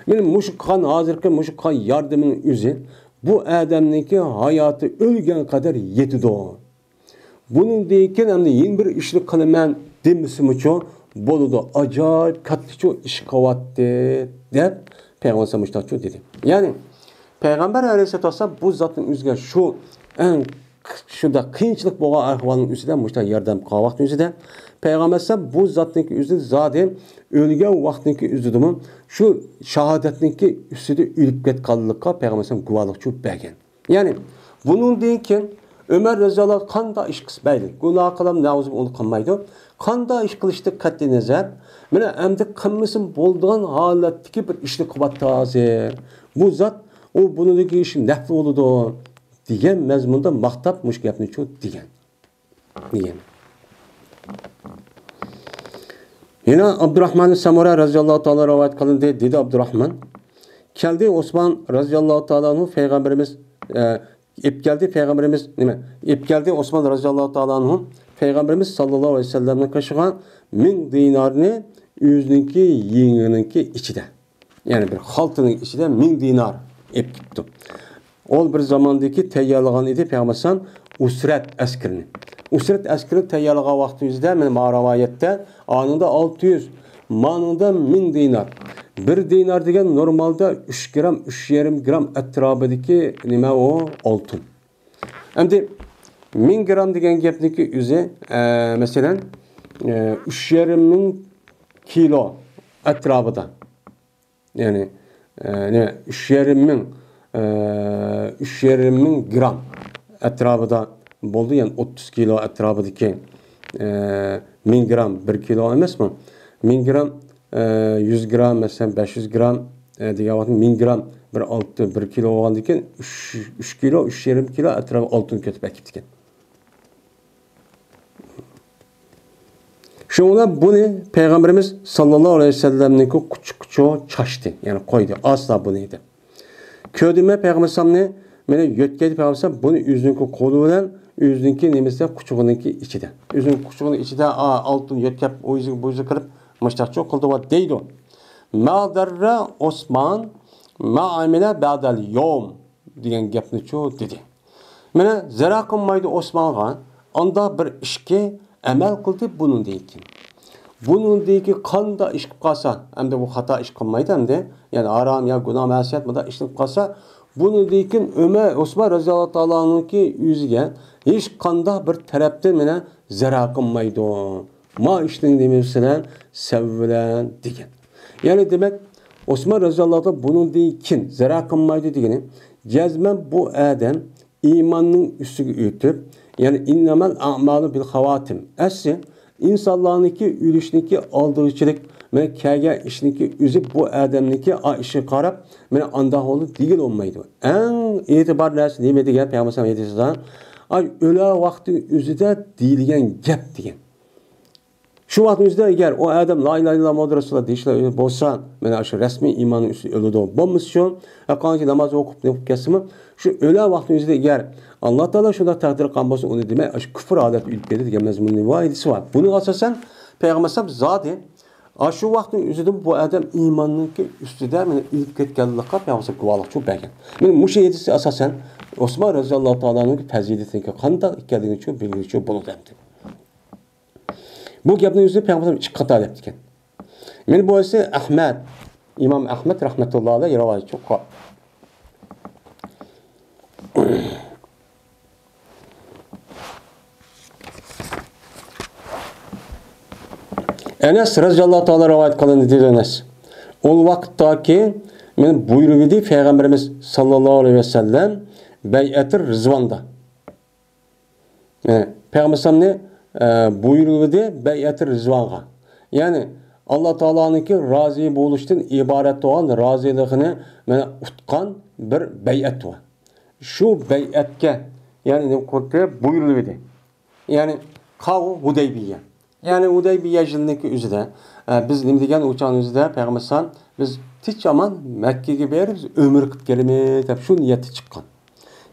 مانا مۇشۇ قىلغان، ھازىرقى مۇشۇ قىلغان ياردىمىنىڭ ئۆزى بۇ ئادەمنىڭكى ھاياتى ئۆلگەن قەدەر يېتىدۇ. بۇنىڭدىن كېيىن ئەمدى يەنە بىر ئىشنى قىلىمەن دېمىسىمۇچۇ بولىدۇ. ئاجايىپ كاتتىچۇ ئىش قىلىۋاتتى، دەپ پەيغەمبەر مۇشۇنداقچۇ دېدى. يەنى پەيغەمبەر ئەلەيھىسسالاتۇ ۋەسسالام بۇ زاتنىڭ ئۆزىگە شۇ ئەڭ شۇنداق قىيىنچىلىق بولغان ئەھۋالنىڭ ئۈستىدە مۇشۇنداق ياردەم قىلغان ۋاقتىنىڭ ئۆزىدە پەيغەمبەر ئەلەيھىسسالام بۇ زاتنىڭكى ئۆزىدە زادى ئۆلگەن ۋاقتىنىڭكى ئۆزىدىمۇ شۇ شاھادەتنىڭكى ئۈستىدە ئۆلۈپ كەتكەنلىكىگە پەيغەمبەر ئەلەيھىسسالام گۇۋاھلىقچۇ بەرگەن. يەنى بۇنىڭدىن كېيىن ئۆمەر رەزىياللاھۇ قانداق ئىش قىلسا مەيلى، گۇناھ قىلام نەئۇزۇبىللا، ئۇنى قىلمايدۇ. قانداق ئىش قىلىشتىن قەتئىينەزەر، مانا ئەمدى قىلمىسىمۇ بولىدىغان ھالەتتىكى بىر ئىشنى قىلىۋاتتى ھازىر. بۇ زات، ئۇ بۇنىڭدىكى ئىش نەپلى بولىدۇ دېگەن مەزمۇندا ماختاپ مۇشۇ گەپنىچۇ دېگەن. دېگەن. يەنە ئابدۇراھمان سەمۇرە رەزىياللاھۇ تائالا رىۋايەت قىلىندى. دېدى ئابدۇراھمان، كەلدى ئوسمان رەزىياللاھۇ تائالا ئەنھۇ پەيغەمبىرىمىز، ئە، ئېلىپ كەلدى پەيغەمبىرىمىز، نېمە؟ ئېلىپ كەلدى ئوسمان رەزىياللاھۇ تائالا ئەنھۇ پەيغەمبىرىمىز ساللاللاھۇ ئەلەيھى ۋەسەللەمنىڭ قېشىغا مىڭ دىنارنى ئۆزىنىڭكى يېڭىنىڭكى ئىچىدە. يەنى بىر خالتىنىڭ ئىچىدە مىڭ دىنار ئېلىپ كېتىپتۇ. ئۇ بىر زاماندىكى تەييارلىغان ئىدى پەيغەمبەر ئەلەيھىسسالام ئۇسرەت ئەسكىرىنى. ئۇسرەت ئەسكىرى تەييارلىغان ۋاقتىمىزدا، مانا ما رىۋايەتتە، ئانىڭدا ئالتە يۈز، مانىڭدا مىڭ دىنار. بىر دىنار دېگەن نورمالدا ئۈچ گرام، ئۈچ يېرىم گرام ئەتراپىدىكى نېمە ئۇ؟ ئالتۇن. ئەمدى مىڭ گرام دېگەن گەپنىكى ئۆزى، ئە، مەسىلەن، ئە، ئۈچ يېرىم مىڭ كىلو ئەتراپىدا. يەنى، ئە، نېمە، ئۈچ يېرىم مىڭ، ئە، ئۈچ يېرىم مىڭ گرام ئەتراپىدا بولدى. يەنى ئوتتۇز كىلو ئەتراپىدىكى، ئە، مىڭ گرام بىر كىلو ئەمەسمۇ؟ مىڭ گرام، ئە، يۈز گرام، مەسىلەن، بەش يۈز گرام، ئە، دېگەن ۋاقىتتا مىڭ گرام بىر ئالتە، بىر كىلو بولغاندىن كېيىن ئۈچ، ئۈچ كىلو، ئۈچ يېرىم كىلو ئەتراپىدا ئالتۇن كۆتۈرۈپ ئەكېپتىكەن. شۇڭا بۇنى پەيغەمبىرىمىز ساللاللاھۇ ئەلەيھى ۋەسەللەمنىڭكى قۇچىقىچۇ چاچتى، يەنى قويدى، ئاسلا بۇنى دەپ. كۆردۈم مەن پەيغەمبەر ئەلەيھىسسالامنى، مانا يۆتكەيدۇ پەيغەمبەر ئەلەيھىسسالام، بۇنى ئۆزىنىڭكى قولى بىلەن ئۆزىنىڭكى نېمىسىدە، قۇچىقىنىڭكى ئىچىدە. ئۆزىنىڭ قۇچىقىنىڭ ئىچىدە، ئا، ئالتۇن يۆتكەپ، ئۇ يۈزىگە، بۇ يۈزىگە قىلىپ، مۇشتاقچۇ قىلدى ۋە دەيدۇ. ما دەررە ئوسمان ما ئامىلە بەدەل يوم دېگەن گەپنىچۇ دېدى. مانا زەرەر قىلمايدۇ ئوسمانغا ئانداق بىر ئىشكى ئەمەل قىلدى بۇنىڭدىن كېيىن. بۇنىڭدىن كېيىن قانداق ئىش قىلىپ قالسا، ئەمدى بۇ خاتا ئىش قىلمايدۇ ئەمدى. يەنى ھارام يا گۇناھ مەسىيەت مۇنداق ئىشنى قىلىپ قالسا، بۇنىڭدىن كېيىن ئۆمەر، ئوسمان رەزىياللاھۇ تائالا ئەنھۇنىڭكى يۈزىگە ھېچقانداق بىر تەرەپتىن مانا زەرەر قىلمايدۇ. ما ئىشنىڭ نېمىسى بىلەن؟ سەۋ بىلەن دېگەن. يەنى دېمەك، ئوسمان رەزىياللاھۇ تائالا بۇنىڭدىن كېيىن زەرەر قىلمايدۇ دېگىنى، جەزمەن بۇ ئادەم ئىماننىڭ ئۈستىگە ئۆتۈپ، يەنى ئىننەمەل ئەمالۇ بىل خاۋاتىم. ئەسلى ئىنسانلارنىڭكى ئۆلۈشنىڭكى ئالدىغىچىلىك، مانا كەلگەن ئىشنىڭكى ئۆزى بۇ ئادەمنىڭكى ئا ئىشىغا قاراپ، مانا ئانداق بولدى دېگىلى بولمايدۇ. ئەڭ ئېتىبار نەرسە نېمە دېگەن پەيغەمبەر ئەلەيھىسسالام ھەدىسىدە؟ ئاي، ئۆلە ۋاقتى ئۆزىدە دېيىلگەن گەپ دېگەن. شۇ ۋاقىتنىڭ ئۆزىدە ئەگەر ئۇ ئادەم لا ئىلاھە ئىللاللاھ مۇھەممەدۇر رەسۇلۇللاھ دېيىشلا بولسا، مانا شۇ رەسمىي ئىماننىڭ ئۈستىدە ئۆلىدۇ. بولمىسا شۇ، ھەققانىكى ناماز ئوقۇپ، نېمە قىلىپ كەتسىمۇ، شۇ ئۆلە ۋاقتىنىڭ ئۆزىدە ئەگەر ئاللا تائالا شۇنداق تەقدىر قىلغان بولسا، ئۇنى دېمەك، شۇ كۈفر ھالەتتە ئۆلۈپ كېتىدۇ دېگەن مەزمۇننىڭ ۋاھىدىسى بار. بۇنىڭغا ئاساسەن، پەيغەمبەر ئەلەيھىسسالام زادى، ئاشۇ ۋاقىتنىڭ ئۆزىدە بۇ ئادەم ئىماننىڭكى ئۈستىدە مانا ئۆلۈپ كەتكەنلىكىگە پەيغەمبەر ئەلەيھىسسالام گۇۋاھلىقچۇ بەرگەن. مانا مۇشۇ ھەدىسى ئاساسەن، ئوسمان رەزىياللاھۇ تائالا ئەنھۇنىڭكى پەزىلىتىنىڭكى قانداق ئىكەنلىكىنىچۇ بىلگىلىچۇ بولىدۇ ئەمدى. بۇ گەپنىڭ ئۆزى پەيغەمبەر ئىككى قاتا دەپتىكەن. مانا بۇ ئەسلى ئەھمەد، ئىمام ئەھمەد رەھمەتۇللا ئەلەيھ رىۋايەتچۇ قىلغان. ئەنەس رەزىياللاھۇ تائالا رىۋايەت قىلىندى، دېدى ئەنەس. ئۇ ۋاقىتتاكى مانا بۇيرۇۋىدى پەيغەمبىرىمىز ساللاللاھۇ ئەلەيھى ۋەسەللەم بەيئەتۇر رىزۋاندا. ئە، پەيغەمبەر ئەلەيھىسسالامنى، ئە، بۇيرۇلدى بەيئەتى رىزۋانغا. يەنى ئاللا تائالانىڭكى رازى بولۇشتىن ئىبارەت بولغان رازىلىقىنى مانا ئۇتقان بىر بەيئەت بار. شۇ بەيئەتكە، يەنى نېمە قىلدى؟ بۇيرۇلدى. يەنى قاۋ ھۇدەيبىيە. يەنى ھۇدەيبىيە يىلىنىڭكى ئۆزىدە، ئە، بىز نېمە دېگەن ئۇ چاغنىڭ ئۆزىدە پەيغەمبەر ئەلەيھىسسالام، بىز تىنچ ئامان مەككىگە بېرىپ بىز ئۆمرە قىلىپ كېلىمىز دەپ شۇ نىيەتتە چىققان.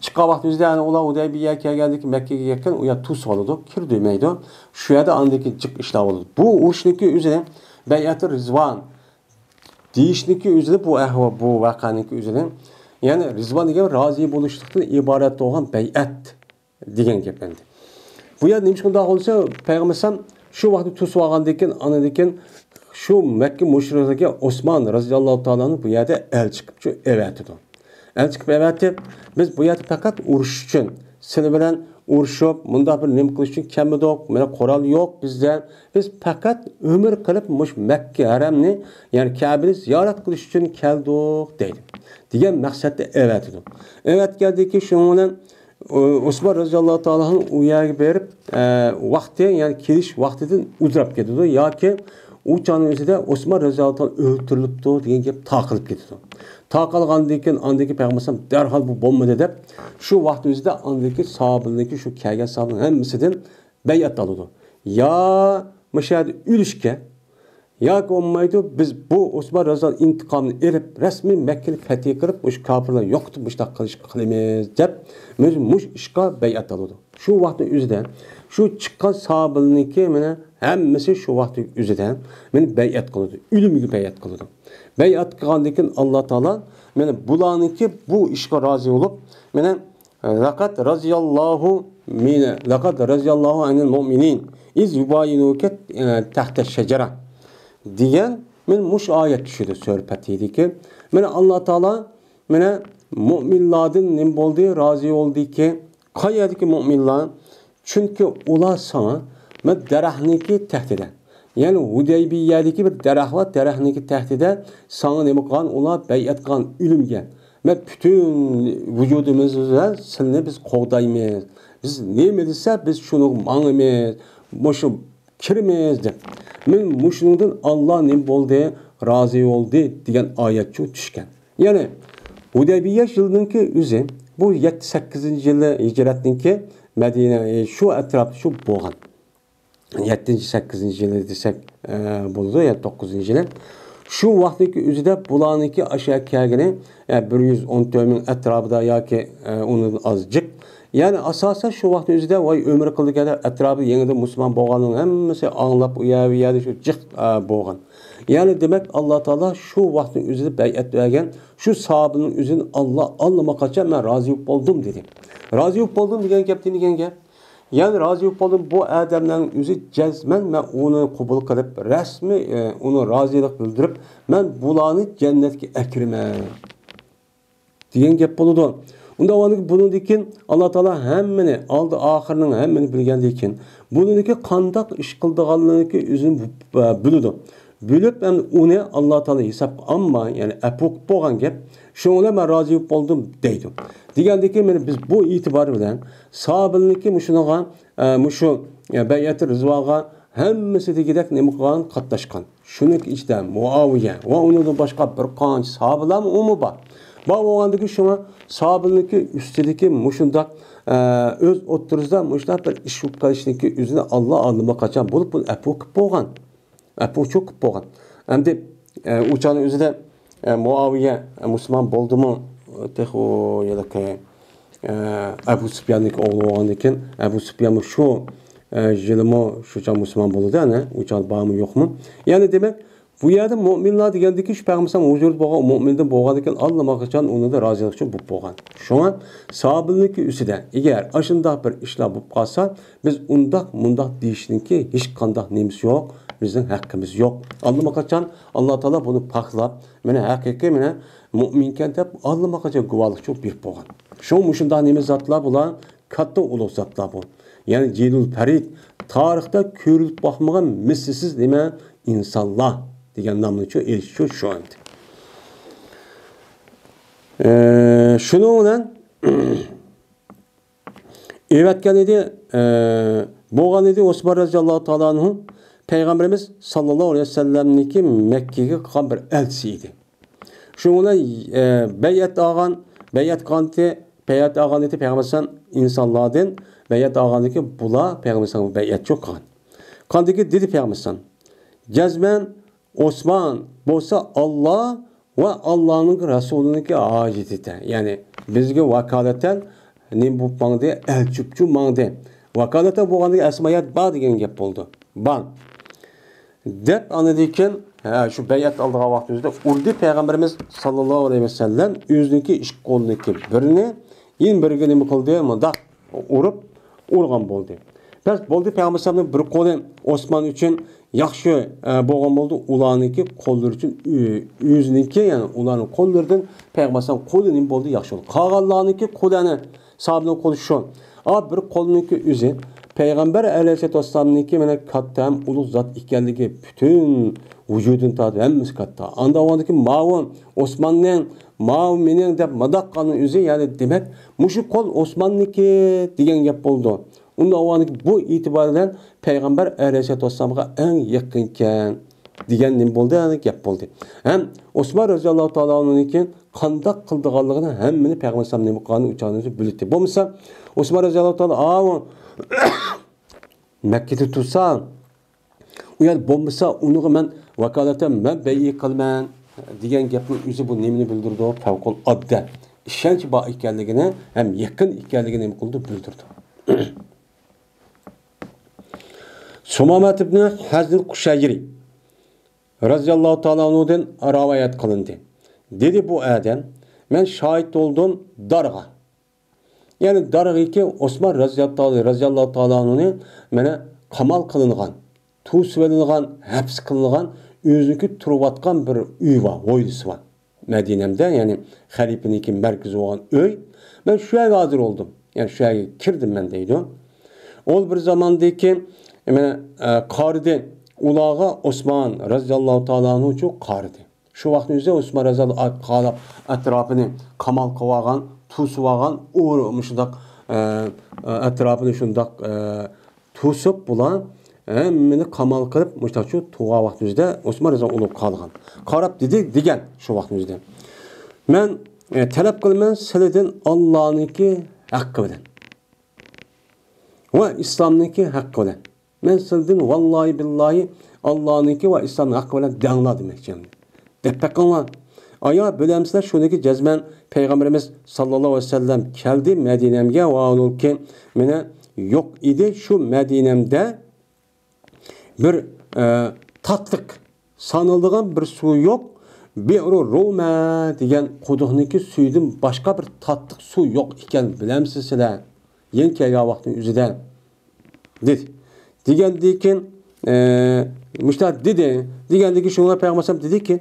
چىققان ۋاقتىمىزدا، يەنى ئۇلار ھۇدەيبىيە كەلگەندىن كېيىن مەككىگە يەتكەن، ئۇ يەر توسۇۋالىدۇ، كىرىدۇ دېمەيدۇ. شۇ يەردە ئاندىن كېيىن جىق ئىشلار بولىدۇ. بۇ ئۇرۇشنىڭكى ئۆزىنى بەيئەتۇ رىزۋان دېيىشنىڭكى ئۆزىنى، بۇ ئەھۋال، بۇ ۋەقەنىڭكى ئۆزىنى، يەنى رىزۋان دېگەن رازى بولۇشلۇقتىن ئىبارەت بولغان بەيئەت دېگەن گەپ ئەمدى. بۇ يەردە نېمە ئىش شۇنداق بولسا، پەيغەمبەر ئەلەيھىسسالام شۇ ۋاقىتتا توسۇۋالغاندىن كېيىن، ئاندىن كېيىن شۇ مەككە مۇشرىكلىرىگە ئوسمان رەزىياللاھۇ تائالا ئەنھۇ بۇ يەردە ئەلچى قىلىپ شۇ ئەۋەتىدۇ. ئەلچى قىلىپ ئەۋەتىپ، بىز بۇ يەردە پەقەت ئۇرۇش ئۈچۈن، سىلەر بىلەن ئۇرۇشۇپ، مۇنداق بىر نېمە قىلىش ئۈچۈن كەلمىدۇق، مانا قورال يوق بىزدە، بىز پەقەت ئۆمرە قىلىپ مۇشۇ مەككە ھەرەمنى، يەنى كەبىنى زىيارەت قىلىش ئۈچۈن كەلدۇق دەيدۇ. دېگەن مەقسەتتە ئەۋەتىدۇ. ئەۋەتكەندىن كېيىن شۇنىڭ بىلەن ئۇ-، ئوسمان رەزىياللاھۇ تائالا ئۇ يەرگە بېرىپ، ئە، ۋاقتى، يەنى كېلىش ۋاقتىدىن ئۇزراپ كېتىدۇ ياكى ئۇ چاغنىڭ ئۆزىدە ئوسمان رەزىياللاھۇ تائالا ئۆلتۈرۈلۈپتۇ دېگەن گەپ تارقىلىپ كېتىدۇ. تارقالغاندىن كېيىن ئاندىن كېيىن پەيغەمبەر ئەلەيھىسسالام دەرھال بۇ بولمىدى دەپ، شۇ ۋاقىت ئۆزىدە ئاندىن كېيىن ساھابىلىرىنىڭكى، شۇ كەلگەن ساھابىلەرنىڭ ھەممىسىدىن بەيئەت ئالىدۇ. يا مۇشۇ يەردە ئۆلۈشكە، ياكى بولمايدۇ، بىز بۇ ئوسمان رەزىياللاھۇ ئىنتىقامىنى ئېلىپ، رەسمىي مەككىنى پەتھى قىلىپ، مۇشۇ كاپىرلارنى يوقىتىپ، مۇشۇنداق قىلىش قىلىمىز دەپ، مۇشۇ، مۇشۇ ئىشقا بەيئەت ئالىدۇ. شۇ ۋاقىتنىڭ ئۆزىدە شۇ چىققان ساھابىلىرنىڭكى مانا ھەممىسى شۇ ۋاقىتنىڭ ئۆزىدە مانا بەيئەت قىلىدۇ. ئۆلۈمگە بەيئەت قىلىدۇ. بەيئەت قىلغاندىن كېيىن ئاللا تائالا مانا بۇلارنىڭكى بۇ ئىشقا رازى بولۇپ، مانا لەقەد رەزىياللاھۇ مىنە، لەقەد رەزىياللاھۇ ئەنىل مۇئمىنىن ئىز يۇبايىئۇكە تەھتە شەجەرە دېگەن مانا مۇشۇ ئايەت چۈشىدۇ سۈرە پەتھىدىكى. مانا ئاللا تائالا مانا مۇئمىنلاردىن نېمە بولدى؟ رازى بولدىكى. قايەردىكى مۇئمىنلار؟ چۈنكى ئۇلار ساڭا مانا دەرەخنىڭكى تەھتىدە، يەنى ھۇدەيبىيەدىكى بىر دەرەخ بار، دەرەخنىڭكى تەھتىدە ساڭا نېمە قىلغان؟ ئۇلار بەيئەت قىلغان ئۆلۈمگە. مانا پۈتۈن ۋۇجۇدىمىز بىلەن سىلىنى بىز قوغدايمىز. بىز نېمە دېسە، بىز شۇنىڭغا ماڭىمىز. مۇشۇ كىرىمىز دەپ. مانا مۇشۇنىڭدىن ئاللا نېمە بولدى؟ رازى بولدى دېگەن ئايەت چۈشكەن. يەنى ھۇدەيبىيە يىلىنىڭكى ئۆزى، بۇ يەتتە سەككىزىنچى يىلى ھىجرەتنىڭكى مەدىنە، ئى، شۇ ئەتراپتا شۇ بولغان. يەتتىنچى، سەككىزىنچى يىلى دېسەك، ئە، بولىدۇ، يەتتە توققۇزىنچى يىلى. شۇ ۋاقىتنىڭكى ئۆزىدە بۇلارنىڭكى ئاشۇ يەرگە كەلگىنى، ئە، بىر يۈز ئون تۆت مىڭ ئەتراپىدا ياكى، ئە، ئۇنىڭدىن ئازجىق. يەنى ئاساسەن شۇ ۋاقىتنىڭ ئۆزىدە ۋاي ئۆمرە قىلدى ئەتراپىدا يېڭىدىن مۇسۇلمان بولغاننىڭ ھەممىسى ئاڭلاپ ئۇ يەر، بۇ يەردە شۇ جىق، ئە، بولغان. يەنى دېمەك، ئاللا تائالا شۇ ۋاقىتنىڭ ئۆزىدە بەيئەت بەرگەن شۇ ساھابىنىڭ ئۆزىنى ئاللا ئاللىماقاچان مەن رازى بولۇپ بولدۇم دېدى. رازى بولۇپ بولدۇم دېگەن گەپ نېمە دېگەن گەپ؟ يەنى رازى بولۇپ بولدۇم، بۇ ئادەملەرنىڭ ئۆزى جەزمەن مەن ئۇنى قوبۇل قىلىپ، رەسمىي، ئە، ئۇنى رازىلىق بىلدۈرۈپ، مەن بۇلارنى جەننەتكە ئەكىرىمەن دېگەن گەپ بولىدۇ. ئۇنداق بولغاندىكىن بۇنىڭدىن كېيىن ئاللا تائالا ھەممىنى، ئالدى ئاخىرىنىڭ ھەممىنى بىلگەندىن كېيىن، بۇنىڭدىكى قانداق ئىش قىلىدىغانلىقى ئۆزىنى بىلىدۇ. بىلىپ، ئەمدى ئۇنى ئاللا تائالا ھېسابقا ئالماي، يەنى ئەپۇ قىلىپ بولغان گەپ، شۇنىڭ بىلەن مەن رازى بولۇپ بولدۇم دەيدۇ. دېگەندىن كېيىن مانا بىز بۇ ئېتىبار بىلەن ساھابىلىرنىڭكى مۇشۇنىڭغا، ئە، مۇشۇ، ئە، بەيئەتى رىزۋانغا ھەممىسى دېگۈدەك نېمە قىلغان؟ قاتناشقان. شۇنىڭ ئىچىدە مۇئاۋىيە ۋە ئۇنىڭدىن باشقا بىر قانچە ساھابىلارمۇ ئۇمۇ بار. بار بولغاندىكىن شۇڭا ساھابىلىرنىڭكى ئۈستىدىكى مۇشۇنداق، ئە، ئۆز ئوتتۇرىسىدا مۇشۇنداق بىر ئىش بولۇپ قېلىشنىڭكى ئۆزىنى ئاللا ئاللىماقاچان بولۇپ بۇنى ئەپۇ قىلىپ بولغان. ئەپۇچۇ قىلىپ بولغان. ئەمدى، ئە، ئۇ چاغنىڭ ئۆزىدە، ئە، مۇئاۋىيە، ئە، مۇسۇلمان بولدىمۇ؟ تېخى ئۇ ھېلىقى، ئە، ئەبۇ سۇپياننىڭكى ئوغلى بولغاندىكىن، ئەبۇ سۇپيانمۇ شۇ، ئە، يىلىمۇ شۇ چاغ مۇسۇلمان بولدى، ئەنە، ئۇ چاغ بارمۇ يوقمۇ؟ يەنى دېمەك، بۇ يەردە مۆمىنلار دېگەندىكى شۇ پەيغەمبەر ھۇزۇردا بولغان مۆمىندىن بولغاندىكىن ئاللىماقاچان ئۇنىڭدا رازىلىق ئۈچۈن بولۇپ بولغان. شۇڭا ساھابىلىكى ئۈستىدە، ئەگەر ئاشۇنداق بىر ئىشلار بولۇپ قالسا، بىز ئۇنداق، مۇنداق دېيىشنىڭكى ھېچقانداق نېمىسى يوق، بىزنىڭ ھەققىمىز يوق. ئاللىماقاچان ئاللا تائالا بۇنى پاكلاپ، مانا ھەقىقىي، مانا مۆمىنكەن دەپ ئاللىماقاچان گۇۋاھلىق ئۈچۈن بېرىپ بولغان. شۇڭا مۇشۇنداق نېمە زاتلار بۇلار؟ كاتتا ئۇلۇغ زاتلار بۇ. يەنى جىلۇل پەرىد، تارىختا كۆرۈلۈپ باقمىغان مىسلىسىز نېمە؟ ئىنسانلار دېگەن نامنى شۇ ئېلىش شۇ، شۇ ئەمدى. ئە، شۇنىڭ بىلەن ئېۋەتكەن ئىدى، ئە، بولغان ئىدى ئوسمان رەزىياللاھۇ تائالا ئەنھۇ پەيغەمبىرىمىز ساللاللاھۇ ئەلەيھى ۋەسەللەمنىڭكى مەككىگە قىلغان بىر ئەلچىسى ئىدى. شۇنىڭ بىلەن، ئە، بەيئەت ئالغان، بەيئەت قىلغانتى، بەيئەت ئالغان ئىدى پەيغەمبەر ئەلەيھىسسالام ئىنسانلاردىن بەيئەت ئالغاندىكىن بۇلار پەيغەمبەر ئەلەيھىسسالامغا بەيئەت يوق قىلغان. قاندىكى دېدى پەيغەمبەر ئەلەيھىسسالام، جەزمەن ئوسمان بولسا ئاللا ۋە ئاللانىڭ رەسۇلىنىڭكى ھاجىتىدە، يەنى بىزگە ۋاكالىتەن نېمە بولۇپ ماڭدى؟ ئەلچى بولۇپ ماڭدى. ۋاكالىتەن بولغاندىكىن ئەسلى ماھىيەت بار دېگەن گەپ بولدى. بار. دەپ ئاندىن كېيىن، ھە، شۇ بەيئەت ئالىدىغان ۋاقتىمىزدا ئۇردى پەيغەمبىرىمىز ساللاللاھۇ ئەلەيھى ۋەسەللەم ئۆزىنىڭكى ئىككى قولىنىڭكى بىرىنى يەنە بىرىگە نېمە قىلدى؟ مۇنداق ئۇرۇپ، ئۇرغان بولدى. بەس، بولدى، پەيغەمبەر ئەلەيھىسسالامنىڭ بىر قولى ئوسمان ئۈچۈن ياخشى، ئە، بولغان بولدى، ئۇلارنىڭكى قوللىرى ئۈچۈن ئۆ-، ئۆزىنىڭكى، يەنى ئۇلارنىڭ قوللىرىدىن پەيغەمبەر ئەلەيھىسسالام قولى نېمە بولدى؟ ياخشى بولدى. قالغانلارنىڭكى قولى ئەنە ساھابىنىڭ قولى شۇ. ئا، بىر قولنىڭكى ئۆزى پەيغەمبەر ئەلەيھىسسالاتۇ ۋەسسالامنىڭكى مانا كاتتا ھەم ئۇلۇغ زات ئىكەنلىكى پۈتۈن ۋۇجۇدىنى تارتىپ ھەممىسى كاتتا. ئاندا ئاۋۋالدىكى ماۋۇ ئوسماننىڭ، ماۋۇ مېنىڭ دەپ ماداق قىلغاننىڭ ئۆزى، يەنى دېمەك، مۇشۇ قول ئوسماننىڭكى دېگەن گەپ بولىدۇ. ئۇندا ئاۋۋالدىكى بۇ ئېتىبار بىلەن پەيغەمبەر ئەلەيھىسسالاتۇ ۋەسسالامغا ئەڭ يېقىنكەن دېگەن نېمە بولدى؟ يەنى گەپ بولدى. ھەم ئوسمان رەزىياللاھۇ تائالا ئانھۇنىڭكى قانداق قىلىدىغانلىقىنى ھەممىنى پەيغەمبەر ئەلەيھىسسالام نېمە قىلغانىنى ئۇ چاغدا ئۆزى بىلەتتى. بولمىسا ئوسمان رەزىياللاھۇ تائالا ئاۋۇ مەككىدە تۇرسا، ئۇ يەردە بولمىسا، ئۇنىڭغا مەن ۋاكالىتەن مەن بەيئەت قىلىمەن دېگەن گەپنىڭ ئۆزى بۇ نېمىنى بىلدۈرىدۇ؟ پەۋقۇلئاددە ئىشەنچ بار ئىكەنلىكىنى ھەم يېقىن ئىكەنلىكىنى نېمە قىلىدۇ؟ بىلدۈرىدۇ. سۇمامەت ئىبنى ھەزنىل قۇشەيرى رەزىياللاھۇ تائالا ئەنھۇدىن رىۋايەت قىلىندى. دېدى بۇ ئادەم، مەن شاھىت بولدۇم دارغا. يەنى دارغىكى ئوسمان رەزىياللاھۇ تائالا، رەزىياللاھۇ تائالا ئەنھۇنى مانا قامال قىلىنغان، توسۇۋېلىنغان، ھەپس قىلىنغان، ئۆزىنىڭكى تۇرۇۋاتقان بىر ئۆي بار، ھويلىسى بار. مەدىنەمدە، يەنى خەلىپىنىڭكى مەركىزى بولغان ئۆي. مەن شۇ يەرگە ھازىر بولدۇم. يەنى شۇ يەرگە كىردىم مەن دەيدۇ. ئۇ بىر زاماندىكى، مانا، ئە، قارىدى. ئۇلارغا ئوسمان رەزىياللاھۇ تائالا ئەنھۇچۇ قارىدى. شۇ ۋاقىتنىڭ ئۆزىدە ئوسمان رەزىياللاھۇ قاراپ ئەتراپىنى قامال قىلىۋالغان، توسۇۋالغان، ئۇ مۇشۇنداق، ئە، ئە، ئەتراپىنى شۇنداق، ئە، توسۇپ بۇلار ھەممىنى قامال قىلىپ، مۇشۇنداق شۇ تۇرغان ۋاقتىمىزدا ئوسمان رەزىياللاھۇ ئۇلۇغ قالغان. قاراپ دېدى، دېگەن شۇ ۋاقتىمىزدا. مەن، ئە، تەلەپ قىلىمەن سىلىدىن ئاللانىڭكى ھەققى بىلەن ۋە ئىسلامنىڭكى ھەققى بىلەن. مەن سىلىدىن ۋاللاھى بىللاھى ئاللانىڭكى ۋە ئىسلامنىڭ ھەققى بىلەن دەڭلار دېمەكچى. دەپ بېقىڭلار. ئايا بىلەمسىلەر شۇنىكى جەزمەن پەيغەمبىرىمىز ساللاللاھۇ ئەلەيھى ۋەسەللەم كەلدى مەدىنەمگە ۋە ئۇنىڭكى مېنى يوق ئىدى. شۇ مەدىنەمدە بىر، ئە، تاتلىق سانىلىدىغان بىر سۇ يوق. بىئرۇ رومە دېگەن قۇدۇقنىڭكى سۈيىدىن باشقا بىر تاتلىق سۇ يوق ئىكەن، بىلەمسىز سىلەر؟ يېڭى كەلگەن ۋاقىتنىڭ ئۆزىدە. دېدى. دېگەندىن كېيىن، ئە، مۇشۇنداق دېدى. دېگەندىن كېيىن شۇڭا پەيغەمبەر ئەلەيھىسسالام دېدىكى،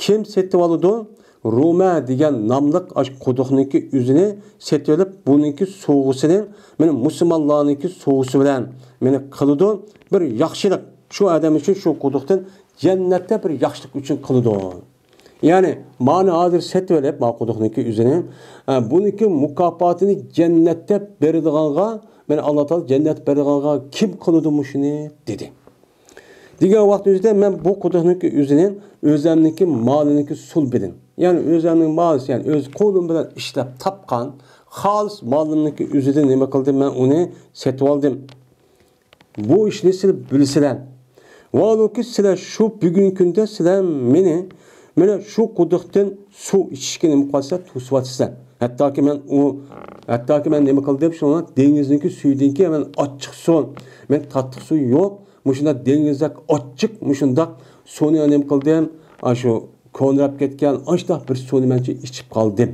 كىم سېتىۋالىدۇ؟ رومە دېگەن ناملىق ئاشۇ قۇدۇقنىڭكى ئۆزىنى سېتىۋېلىپ، بۇنىڭكى سۇغىسىنى مېنىڭ مۇسۇلمانلارنىڭكى سۇغىسى بىلەن مېنى قىلىدۇ بىر ياخشىلىق. شۇ ئادەم ئۈچۈن شۇ قۇدۇقتىن جەننەتتە بىر ياخشىلىق ئۈچۈن قىلىدۇ. يەنى مانا ھازىر سېتىۋېلىپ، ما قۇدۇقنىڭكى ئۆزىنى، ئە، بۇنىڭكى مۇكاپاتىنى جەننەتتە بېرىدىغانغا، مېنى ئاللا تائالا جەننەت بېرىدىغانغا كىم قىلىدۇ مۇشۇنى؟ دېدى. دېگەن ۋاقىت ئۆزىدە مەن بۇ قۇدۇقنىڭكى ئۆزىنى ئۆزەمنىڭكى مالىنىڭكى سۇلبىدىن، يەنى ئۆزەمنىڭ مالى، يەنى ئۆز قولۇم بىلەن ئىشلەپ تاپقان خالىس مالىمنىڭكى ئۆزىدىن نېمە قىلدىم؟ مەن ئۇنى سېتىۋالدىم. بۇ ئىشنى سىلەر بىلىسىلەر. ۋاھالۇكى، سىلەر شۇ بۈگۈنكى كۈندە سىلەر مېنى، مانا شۇ قۇدۇقتىن سۇ ئىچىشكە نېمە قىلىۋاتىسىلەر؟ توسۇۋاتىسىلەر. ھەتتاكى مەن ئۇ، ھەتتاكى مەن نېمە قىلدىم؟ شۇڭا دېڭىزنىڭكى سۈيىدىنكى مەن ئاچچىق سۇ، مەن تاتلىق سۇ يوق. مۇشۇنداق دېڭىزدەك ئاچچىق، مۇشۇنداق سۇنى نېمە قىلدىم؟ ئاشۇ كونىراپ كەتكەن ئاشۇنداق بىر سۇنى مەنچە ئىچىپ قالدىم.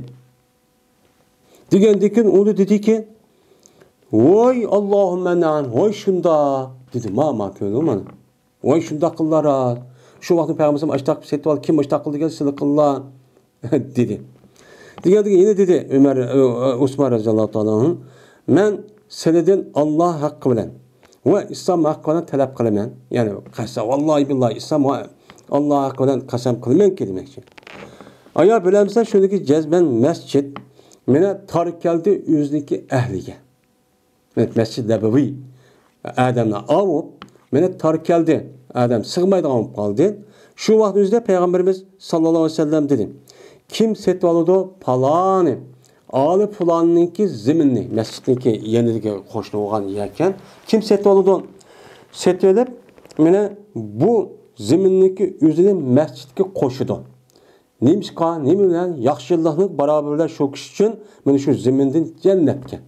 دېگەندىن كېيىن ئۇ دېدىكى، ۋاي ئاللاھۇممە نەئەم، ۋاي شۇنداق، دېدى. ما، ما كۆڭلۈم مانا. ۋاي شۇنداق قىلدىلا. شۇ ۋاقىتتا پەيغەمبەرىمىز ئاشتاق سېتىۋال، كىم ئاشتاق قىلدى دېگەن سىلى قىللا، دېدى. دېگەندىن كېيىن يەنە دېدى ئۆمەر، ئۆ، ئۆ، ئوسمان رەزىياللاھۇ تائالا ئەنھۇ، مەن سىلىدىن ئاللا ھەققى بىلەن ۋە ئىسلام ھەققى بىلەن تەلەپ قىلىمەن. يەنى قەسەم، ۋاللاھى بىللاھى ئىسلام ۋە ئاللا ھەققى بىلەن قەسەم قىلىمەنكى دېمەكچى. ئايا بىلەمسەن شۇنىڭكى جەزمەن مەسچىت مېنى تار كەلدى ئۆزىنىڭكى ئەھلىگە. مەسچىت نەبەۋى ئادەملەر ئاۋۇپ، مېنى تار كەلدى، ئادەم سىغمايدىغان بولۇپ قالدى. شۇ ۋاقىت ئۆزىدە پەيغەمبىرىمىز ساللاللاھۇ ئەلەيھى ۋەسەللەم دېدى، كىم سېتىۋالىدۇ پالانى، ئالى پۇلاننىڭكى زېمىنىنى، مەسچىتنىڭكى يېنىدىكى قوشنا بولغان يەركەن، كىم سېتىۋالىدۇ؟ سېتىۋېلىپ، مېنى بۇ زېمىننىڭكى ئۆزىنى مەسچىتكە قوشىدۇ. نېمىشقا، نېمە بىلەن؟ ياخشىلىقنىڭ باراۋىرى بىلەن شۇ كىشى ئۈچۈن مانا شۇ زېمىندىن جەننەتكە،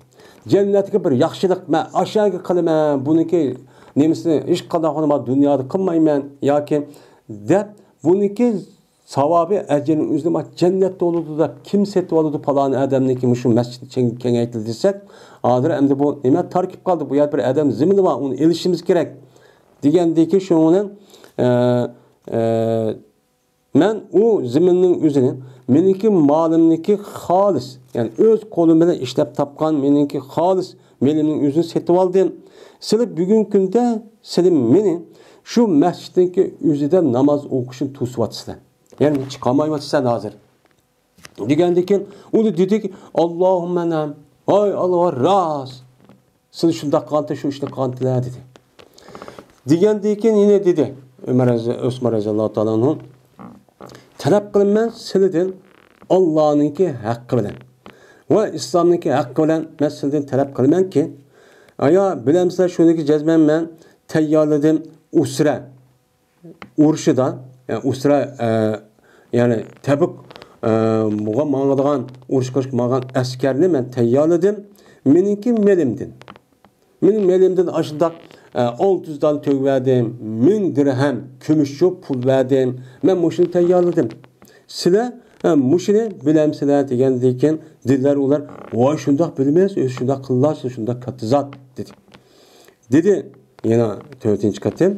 جەننەتكە بىر ياخشىلىق مەن ئاشۇ يەرگە قىلىمەن، بۇنىڭكى نېمىسىنى ھېچقانداق ما دۇنيادا قىلمايمەن ياكى دەپ، بۇنىڭكى ساۋابى، ئەجرىنىڭ ئۆزىنى ما جەننەتتە بولىدۇ دەپ، كىم سېتىۋالىدۇ پالانى ئادەمنىڭكى مۇشۇ مەسچىتنى چېڭ-، كېڭەيتىلدى دېسەك، ھازىر ئەمدى بۇ نېمە تارقىپ قالدى، بۇ يەردە بىر ئادەم زېمىنى بار، ئۇنى ئېلىشىمىز كېرەك دېگەندىكى شۇنىڭ، ئە، ئە، مەن ئۇ زېمىننىڭ ئۆزىنى مېنىڭكى مالىمنىڭكى خالىس، يەنى ئۆز قولۇم بىلەن ئىشلەپ تاپقان مېنىڭكى خالىس مېلىمنىڭ ئۆزىنى سېتىۋالدىم. سىلى بۈگۈنكى كۈندە سىلى مېنى شۇ مەسچىتنىڭكى ئۆزىدە ناماز ئوقۇشنى توسۇۋاتىسىلەر. يەنى چىقالمايۋاتىسەن ھازىر. دېگەندىن كېيىن ئۇ دېدىكى، ئاللاھۇممە نەم، ھاي ئاللا، راست. سىلى شۇنداق قىلغانتى، شۇ ئىشنى قىلغانتىلەر، دېدى. دېگەندىن كېيىن يەنە دېدى، ئۆمەر رەزى-، ئۆسمان رەزىياللاھۇ تائالا ئەنھۇ، تەلەپ قىلىمەن سىلىدىن ئاللانىڭكى ھەققى بىلەن ۋە ئىسلامنىڭكى ھەققى بىلەن مەن سىلىدىن تەلەپ قىلىمەنكى، ئايا، بىلەمسىلەر، شۇنىڭكى جەزمەن مەن تەييارلىدىم ئۇسرە ئۇرۇشىدا، يەنى ئۇسرا، ئە، يەنى تەبۇك، ئە، بۇغا ماڭىدىغان، ئۇرۇش قىلىشقا ماڭغان ئەسكەرنى مەن تەييارلىدىم. مېنىڭكى مېلىمدىن. مېنىڭ مېلىمدىن ئاشۇنداق، ئە، ئالتە يۈز دانە تۆگە بەردىم، مىڭ دىرھەم كۈمۈش چوپ پۇل بەردىم. مەن مۇشۇنى تەييارلىدىم. سىلەر، ئە، مۇشۇنى بىلەمسىلەر دېگەندىن كېيىن دېدىلەر ئۇلار، ۋاي، شۇنداق بىلىمىز، ئۆزى شۇنداق قىلىدۇ، شۇنداق كاتتا زات، دېدى. دېدى، يەنە تۆتىنچى قېتىم،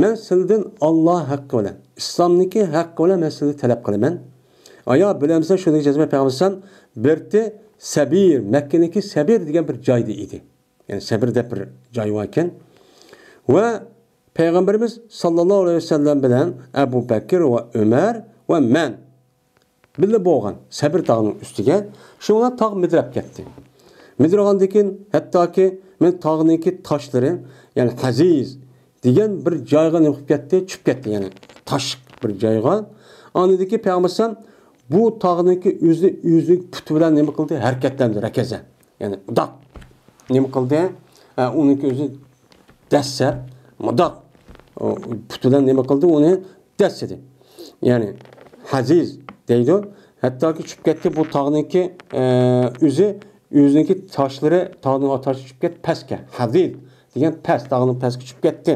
مەن سىلىدىن ئاللا ھەققى بىلەن، ئىسلامنىڭكى ھەققى بىلەن مەن سىلىدىن تەلەپ قىلىمەن. ئايا، بىلەمسىلەر، شۇنى جەزمەن پەيغەمبەر ئەلەيھىسسالام بىرتى سەبىر، مەككىنىڭكى سەبىر دېگەن بىر جايدا ئىدى. يەنى سەبىر دەپ بىر جاي بار ئىكەن. ۋە پەيغەمبىرىمىز ساللاللاھۇ ئەلەيھى ۋەسەللەم بىلەن ئەبۇ بەكىر ۋە ئۆمەر ۋە مەن بىللە بولغان سەبىر تاغنىڭ ئۈستىگە. شۇڭا تاغ مىدىرەپ كەتتى. مىدىرىغاندىن كېيىن ھەتتاكى مەن تاغنىڭكى تاشلىرى، يەنى ھەزىز دېگەن بىر جايغا نېمە قىلىپ كەتتى؟ چۈشۈپ كەتتى، يەنى تاش بىر جايغا. ئاندىن كېيىن پەيغەمبەر ئەلەيھىسسالام بۇ تاغنىڭكى ئۆزىنى ئۆزىنىڭ پۇتى بىلەن نېمە قىلدى؟ ھەرىكەتلەندۈردى، رەكەزە. يەنى مۇنداق نېمە قىلدى؟ ئە، ئۇنىڭكى ئۆزى دەسسەپ، مۇنداق، ئۇ، پۇتى بىلەن نېمە قىلدى؟ ئۇنى دەسسىدى. يەنى ھەزىز دەيدۇ. ھەتتاكى چۈشۈپ كەتتى بۇ تاغنىڭكى، ئە، ئۆزى، ئۆزىنىڭكى تاشلىرى، تاغنىڭ تاشى چۈشۈپ كەتتى پەسكە. ھەزىز دېگەن پەس، تاغنىڭ پەسكە چۈشۈپ كەتتى.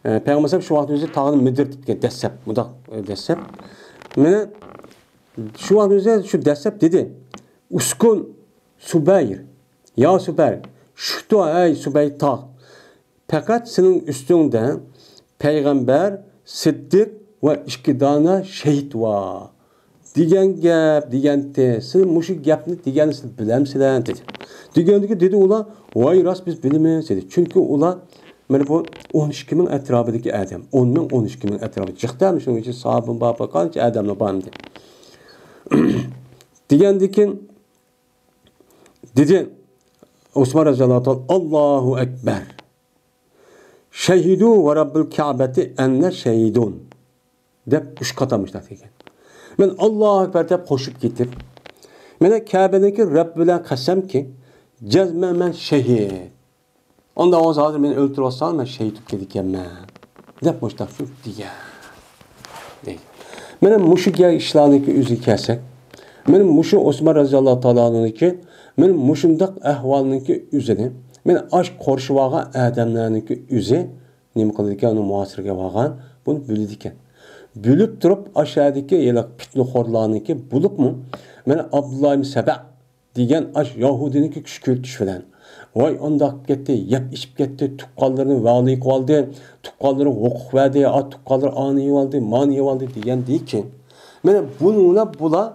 ئە، پەيغەمبەر شۇ ۋاقىت ئۆزى تاغنى مىدىرتىپ كەتتى، دەسسەپ، مۇنداق، ئە، دەسسەپ. مانا شۇ ۋاقىت ئۆزى شۇ دەسسەپ دېدى، ئۇسكۇن سۇبەير، يا سۇبەير، چۈشۈپتۇ، ئەي سۇبەير تاغ. پەقەت سېنىڭ ئۈستۈڭدە پەيغەمبەر، سىددىق ۋە ئىككى دانە شېھىت بار. دېگەن گەپ، دېگەنتى. سىلەر مۇشۇ گەپنى دېگەن سىلەر بىلەمسىلەر؟ دېدى. دېگەندىكى دېدى ئۇلار، ۋاي راست بىز بىلىمىز، دېدى. چۈنكى ئۇلار مانا بۇ ئون ئىككى مىڭ ئەتراپىدىكى ئادەم. ئون مىڭ، ئون ئىككى مىڭ ئەتراپىدا. جىق دەم شۇنىڭ ئىچىدە ساھابىمۇ بار، بىر قانچە ئادەملەر بار ئىدى. دېگەندىكىن دېدى، ئوسمان رەزىياللاھۇ تائالا، ئاللاھۇ ئەكبەر. شەھىدۇ ۋە رەببىل كەبەتى ئەننە شەھىدۇن. دەپ ئۈچ قاتار مۇشۇنداق دېگەن. مەن ئاللاھۇ ئەكبەر دەپ قوشۇپ كېتىپ، مانا كەبىنىڭكى رەببى بىلەن قەسەمكى، جەزمەن مەن شېھىت. ئۇنداق بولسا ھازىر مېنى ئۆلتۈرۈۋاتساڭ، مەن شېھىت بولۇپ كېتىدىكەنمەن، دەپ مۇشۇنداق دېگەن. دەيدۇ. مانا مۇشۇ گەپ ئىشلارنىڭكى ئۆزىگە كەلسەك، مانا مۇشۇ ئوسمان رەزىياللاھۇ تائالا ئەنھۇنىڭكى، مانا مۇشۇنداق ئەھۋالنىڭكى ئۆزىنى، مانا ئاش قورشىۋالغان ئادەملەرنىڭكى ئۆزى نېمە قىلىدىكەن، ئۇنىڭ مۇھاسىرىگە بارغان، بۇنى بىلىدىكەن. بىلىپ تۇرۇپ، ئاشۇ يەردىكى ھېلىقى پىتنىخورلارنىڭكى بولۇپمۇ، مانا ئابدۇللا ئىبن سەبە دېگەن ئاش يەھۇدىينىڭكى كۈچ كۆرسىتىش بىلەن، ۋاي ئانداق كەتتى، يەپ ئىچىپ كەتتى، تۇغقانلىرىنى ۋەلى قىلىۋالدى، تۇغقانلىرىغا ھوقۇق بەردى، ئا، تۇغقانلىرى ئانى يېۋالدى، مانى يېۋالدى دېگەندىن كېيىن، مانا بۇنىڭ بىلەن بۇلار،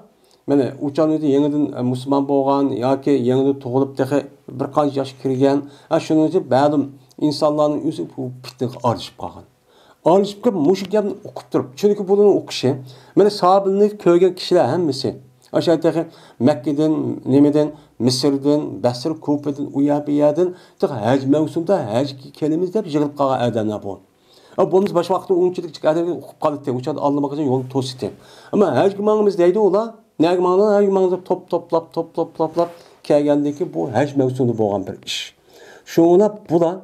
مانا ئۇ چاغنىڭ ئۆزىدە يېڭىدىن، ئە، مۇسۇلمان بولغان ياكى يېڭىدىن تۇغۇلۇپ تېخى بىر قانچە ياشقا كىرگەن، ئە، شۇنىڭ ئۈچۈن مەلۇم ئىنسانلارنىڭ ئۆزى بۇ پىتنىگە ئارىلىشىپ قالغان. ئارىلىشىپ كېلىپ مۇشۇ گەپنى ئۇقۇپ تۇرۇپ، چۈنكى بۇلارنىڭ ئۇقۇشى، مانا ساھابىلەرنى كۆرگەن كىشىلەر ھەممىسى، ئاشۇ تېخى مەككىدىن، نېمىدىن، مىسىردىن، بەسرە، كۇفىدىن، ئۇ يەر، بۇ يەردىن، تېخى ھەج مەۋسۇمدا ھەجگە كېلىمىز دەپ يىغىلىپ قالغان ئادەملەر بۇ. ئا، بولمىسا باشقا ۋاقىتتا ئۇنچىلىك جىق ئادەم ئۇقۇپ قالاتتى، ئۇ چاغدا ئاللىماقىچە يولنى توسىتى. ئەمما ھەجگە ماڭىمىز دەيدۇ ئۇلار. نەگە ماڭىدۇ؟ ھەجگە ماڭىمىز دەپ توپ توپلاپ، توپ توپ توپلاپ كەلگەندىن كېيىن بۇ ھەج مەۋسۇمىدا بولغان بىر ئىش. شۇڭا بۇلار،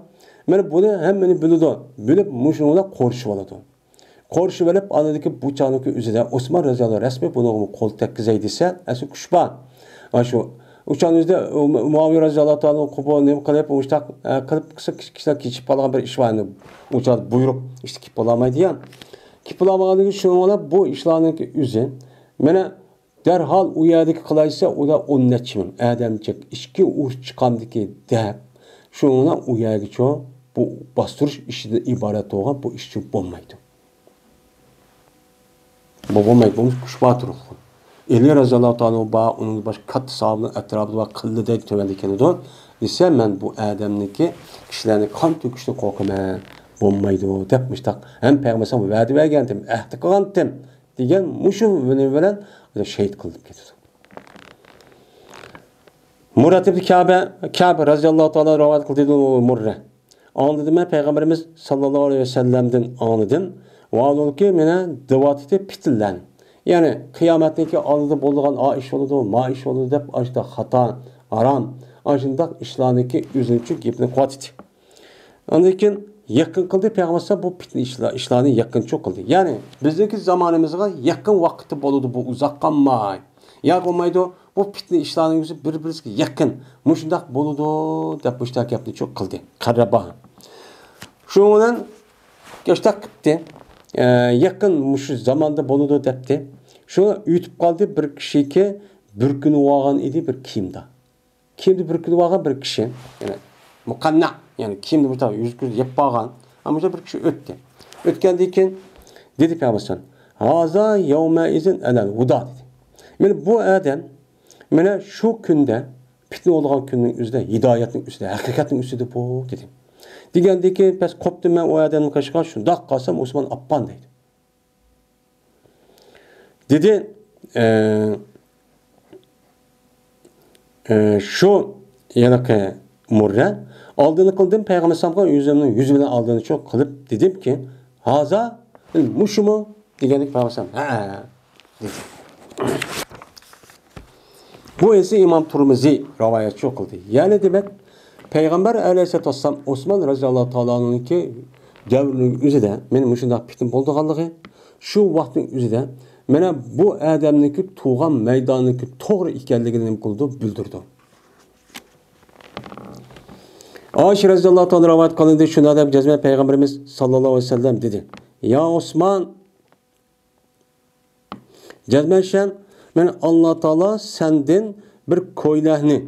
مانا بۇنى ھەممىنى بىلىدۇ. بىلىپ مۇشۇنى قورشىۋالىدۇ. قورشىۋېلىپ، ئاندىن كېيىن بۇ چاغنىڭكى ئۆزىدە ئوسمان رەزىياللاھۇ رەسمىي بۇنىڭغا قول تەگكۈزەي دېسە، ئەسلى كۈچ بار. ئاشۇ ئۇ چاغنىڭ ئۆزىدە مۇئاۋىيە رەزىياللاھۇ تائالا ئانھۇ قوبۇل نېمە قىلىپ، مۇشۇنداق، ئە، قىلىپ قىلسا كىشىلەر كېچىكىپ قالغان بىر ئىش بار ئەمدى. ئۇ چاغدا بۇيرۇق ئىشتا كېلىپ بولالمايدۇ يا. كېلىپ بولالمىغاندىن كېيىن شۇنىڭ بىلەن بۇ ئىشلارنىڭكى ئۆزى. مانا دەرھال ئۇ يەردىكى قىلايسا، ئۇلار ئون نەچچە مىڭ ئادەمچە ئىچكى ئۇرۇش چىقامدىكى دەپ، شۇنىڭ بىلەن ئۇ يەرگىچۇ بۇ باستۇرۇش ئىشىدىن ئىبارەت بولغان بۇ ئىشچۇ بولمايدۇ. بۇ بولمايدۇ، بۇ كۈچ بار تۇرۇقلۇق. ئەلى رەزىياللاھۇ تائالا بار، ئۇنىڭ باشقا كاتتا ساھابىنىڭ ئەتراپىدا بار قىلدى دەيدۇ، تۆۋەندە كېلىدۇ. دېسە، مەن بۇ ئادەمنىڭكى كىشىلەرنى قان تۆكۈشتىن قورقىمەن، بولمايدۇ، دەپ مۇشتاق ھەم پەيغەمبەر ئەلەيھىسسالام ۋەدە بەرگەنتىم، ئەھدى قىلغانتىم دېگەن مۇشۇ بىلەن شېھىت قىلىنىپ كېتىدۇ. مۇررەت ئىبن كەبە، كەبە رەزىياللاھۇ تائالا رىۋايەت قىلدى، دېدى مۇررە. ئاڭلىدىم مەن پەيغەمبىرىمىز ساللاللاھۇ ئەلەيھى ۋەسەللەمدىن ئاڭلىدىم. ۋە ئۇنىڭكى مېنى دەۋاتىتى پىتنىلەرنى. يەنى قىيامەتنىڭكى ئالدىدا بولىدىغان ئا ئىش بولىدۇ، ما ئىش بولىدۇ دەپ ئاشۇنداق خاتا، ھارام، ئاشۇنداق ئىشلارنىڭكى ئۆزىنىڭچۇ گېپىنى قىلىۋاتىتى. ئاندىن كېيىن يېقىن قىلدى پەيغەمبەر بۇ پىتنە ئىشلار، ئىشلارنى يېقىنچۇ قىلدى. يەنى بىزنىڭكى زامانىمىزغا يېقىن ۋاقىتتا بولىدۇ، بۇ ئۇزاق قالماي. يا بولمايدۇ، بۇ پىتنە ئىشلارنىڭ ئۆزى بىر-بىرىگە يېقىن. مۇشۇنداق بولىدۇ دەپ مۇشۇنداق گەپنى چۇ قىلدى. قەررەبا. شۇنىڭ بىلەن گەشتاق قىپتى. ئە، يېقىن مۇشۇ زاماندا بولىدۇ دەپتى. شۇ ئۆتۈپ قالدى، بىر كىشىكى بۈركۈنۈۋالغان ئىدى بىر كىيىمدە. كىيىمدە بۈركۈنۈۋالغان بىر كىشى، يەنى مۇقەننە، يەنى كىيىمدە مۇشۇنداق يۈز كۆز يەپ قالغان، ئەمما مۇشۇنداق بىر كىشى ئۆتتى. ئۆتكەندىن كېيىن دېدى پەيغەمبەر ئەلەيھىسسالام، ھازا يەۋمەئىزىن ئەلەل ھۇدا دېدى. مانا بۇ ئادەم مانا شۇ كۈندە، پىتنە بولىدىغان كۈننىڭ ئۆزىدە، ھىدايەتنىڭ ئۈستىدە، ھەقىقەتنىڭ ئۈستىدە بۇ دېدى. دېگەندىن كېيىن، بەس قوپتۇم مەن ئۇ ئادەمنىڭ قېشىغا، شۇنداق قالسام ئوسمان ئاپپان دەيدۇ. دېدى، ئە، ئە، شۇ ھېلىقى مۇررە، ئالدىنى قىلدىم پەيغەمبەر ئەلەيھىسسالامغا ئۆزۈمنىڭ يۈزى بىلەن ئالدىنى چوق قىلىپ دېدىمكى، ھازا مۇشۇمۇ؟ دېگەندىكى پەيغەمبەر ئەلەيھىسسالام، ھەئە، دېدى. بۇ ھەدىسنى ئىمام تۇرمۇزى رىۋايەتچى قىلدى. يەنى دېمەك، پەيغەمبەر ئەلەيھىسسالاتۇ ۋەسسالام ئوسمان رەزىياللاھۇ تائالا ئەنھۇنىڭكى دەۋرىنىڭ ئۆزىدە مانا مۇشۇنداق پىتنە بولىدىغانلىقى، شۇ ۋاقىتنىڭ ئۆزىدە مانا بۇ ئادەمنىڭكى تۇغان مەيدانىنىڭكى توغرا ئىكەنلىكىنى نېمە قىلىدۇ؟ بىلدۈرىدۇ. ئائىشە رەزىياللاھۇ تائالا رىۋايەت قىلىندى، شۇنداق دەپ جەزمەن پەيغەمبىرىمىز ساللاللاھۇ ئەلەيھى ۋەسەللەم دېدى، يا ئوسمان، جەزمەن شەن، مەن ئاللا تائالا سەندىن بىر كوينەكنى،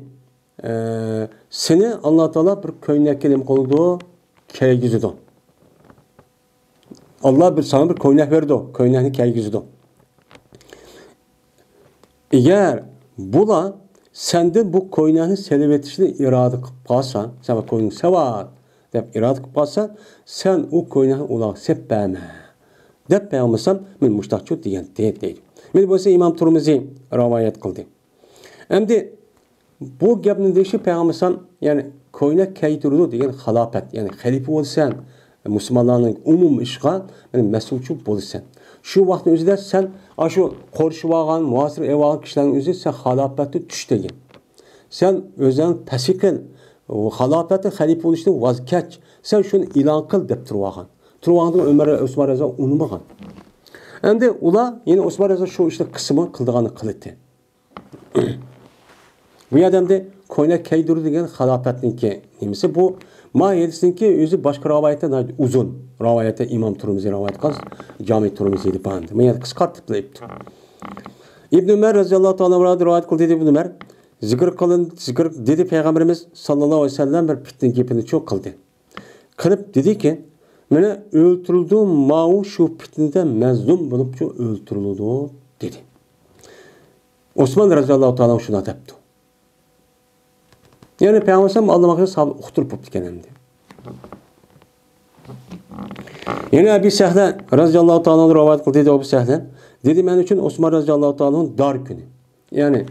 ئە، سېنى ئاللا تائالا بىر كوينەككە نېمە قىلىدۇ؟ كىيگۈزىدۇ. ئاللا بىر، ساڭا بىر كوينەك بېرىدۇ، كوينەكنى كىيگۈزىدۇ. ئەگەر بۇلار سەندىن بۇ كوينەكنى سېلىۋېتىشنى ئىرادە قىلىپ قالسا، سەن كوينەكنى سېلىۋەت دەپ ئىرادە قىلىپ قالسا، سەن ئۇ كوينەكنى ئۇلارغا سېلىپ بەرمە دەپ پەيغەمبەر ئەلەيھىسسالام مانا مۇشتاقچۇ دېگەنتى دەيدۇ. مانا بولسا ئىمام تۇرمۇزى رىۋايەت قىلدى. ئەمدى بۇ گەپنى دېيىشى پەيغەمبەر ئەلەيھىسسالام، يەنى كوينەك كىيدۈرىدۇ دېگەن خىلاپەت، يەنى خەلىپە بولىسەن، مۇسۇلمانلارنىڭ ئومۇمىي ئىشىغا، يەنى مەسئۇلچى بولىسەن. شۇ ۋاقىتنىڭ ئۆزىدە سەن ئاشۇ قورشىۋالغان، مۇھاسىرە ئېلىۋالغان كىشىلەرنىڭ ئۆزى سەن خىلاپەتتىن چۈش دېگەن. سەن ئۆزۈڭ پەسىھ قىل، خىلاپەتتە خەلىپە بولۇشتىن ۋاز كەچ، سەن شۇنى ئېلان قىل دەپ تۇرۇۋالغان. تۇرۇۋالغاندا ئۆمەر، ئوسمان رەزىياللاھۇ ئۇنىمىغان. ئەمدى ئۇلار يەنە ئوسمان رەزىياللاھۇ شۇ ئىشنى قىلسىمۇ قىلىدىغاننى قىلدى. بۇ يەردە ئەمدى كوينەك كىيدۈرىدۇ دېگەن خىلاپەتنىڭكى نېمىسى بۇ؟ ما ھەدىسنىڭكى ئۆزى باشقا رىۋايەتتە ناھايىتى ئۇزۇن. رىۋايەتتە ئىمام تۇرمۇزى رىۋايەت قىلغان، جامى تۇرمۇزىدا بار. بۇ يەردە قىسقارتىپلا ئېيتتۇق. ئىبن ئۆمەر رەزىياللاھۇ تائالا ئەنھۇ رىۋايەت قىلدى، دېدى ئىبن ئۆمەر، زىكىر قىلىن، زىكىر، دېدى پەيغەمبىرىمىز ساللاللاھۇ ئەلەيھى ۋەسەللەم بىر پىتنە گېپىنى چۇ قىلدى. قىلىپ دېدىكى، مانا ئۆلتۈرۈلدى، ماۋۇ شۇ پىتنىدە مەزلۇم بولۇپچۇ ئۆلتۈرۈلىدۇ، دېدى. ئوسمان رەزىياللاھۇ تائالا شۇنداق دەپتۇ. يەنى پەيغەمبەر ئالدىماقچى ساھابىنى ئۇقتۇرۇپ بوپتىكەن ئەمدى. يەنە ئەبى سەھلە رەزىياللاھۇ تائالا ئەنھۇ رىۋايەت قىلدى، دېدى ئەبۇ سەھلە. دېدى، مەن ئۈچۈن ئوسمان رەزىياللاھۇ تائالا ئەنھۇ دار كۈنى. يەنى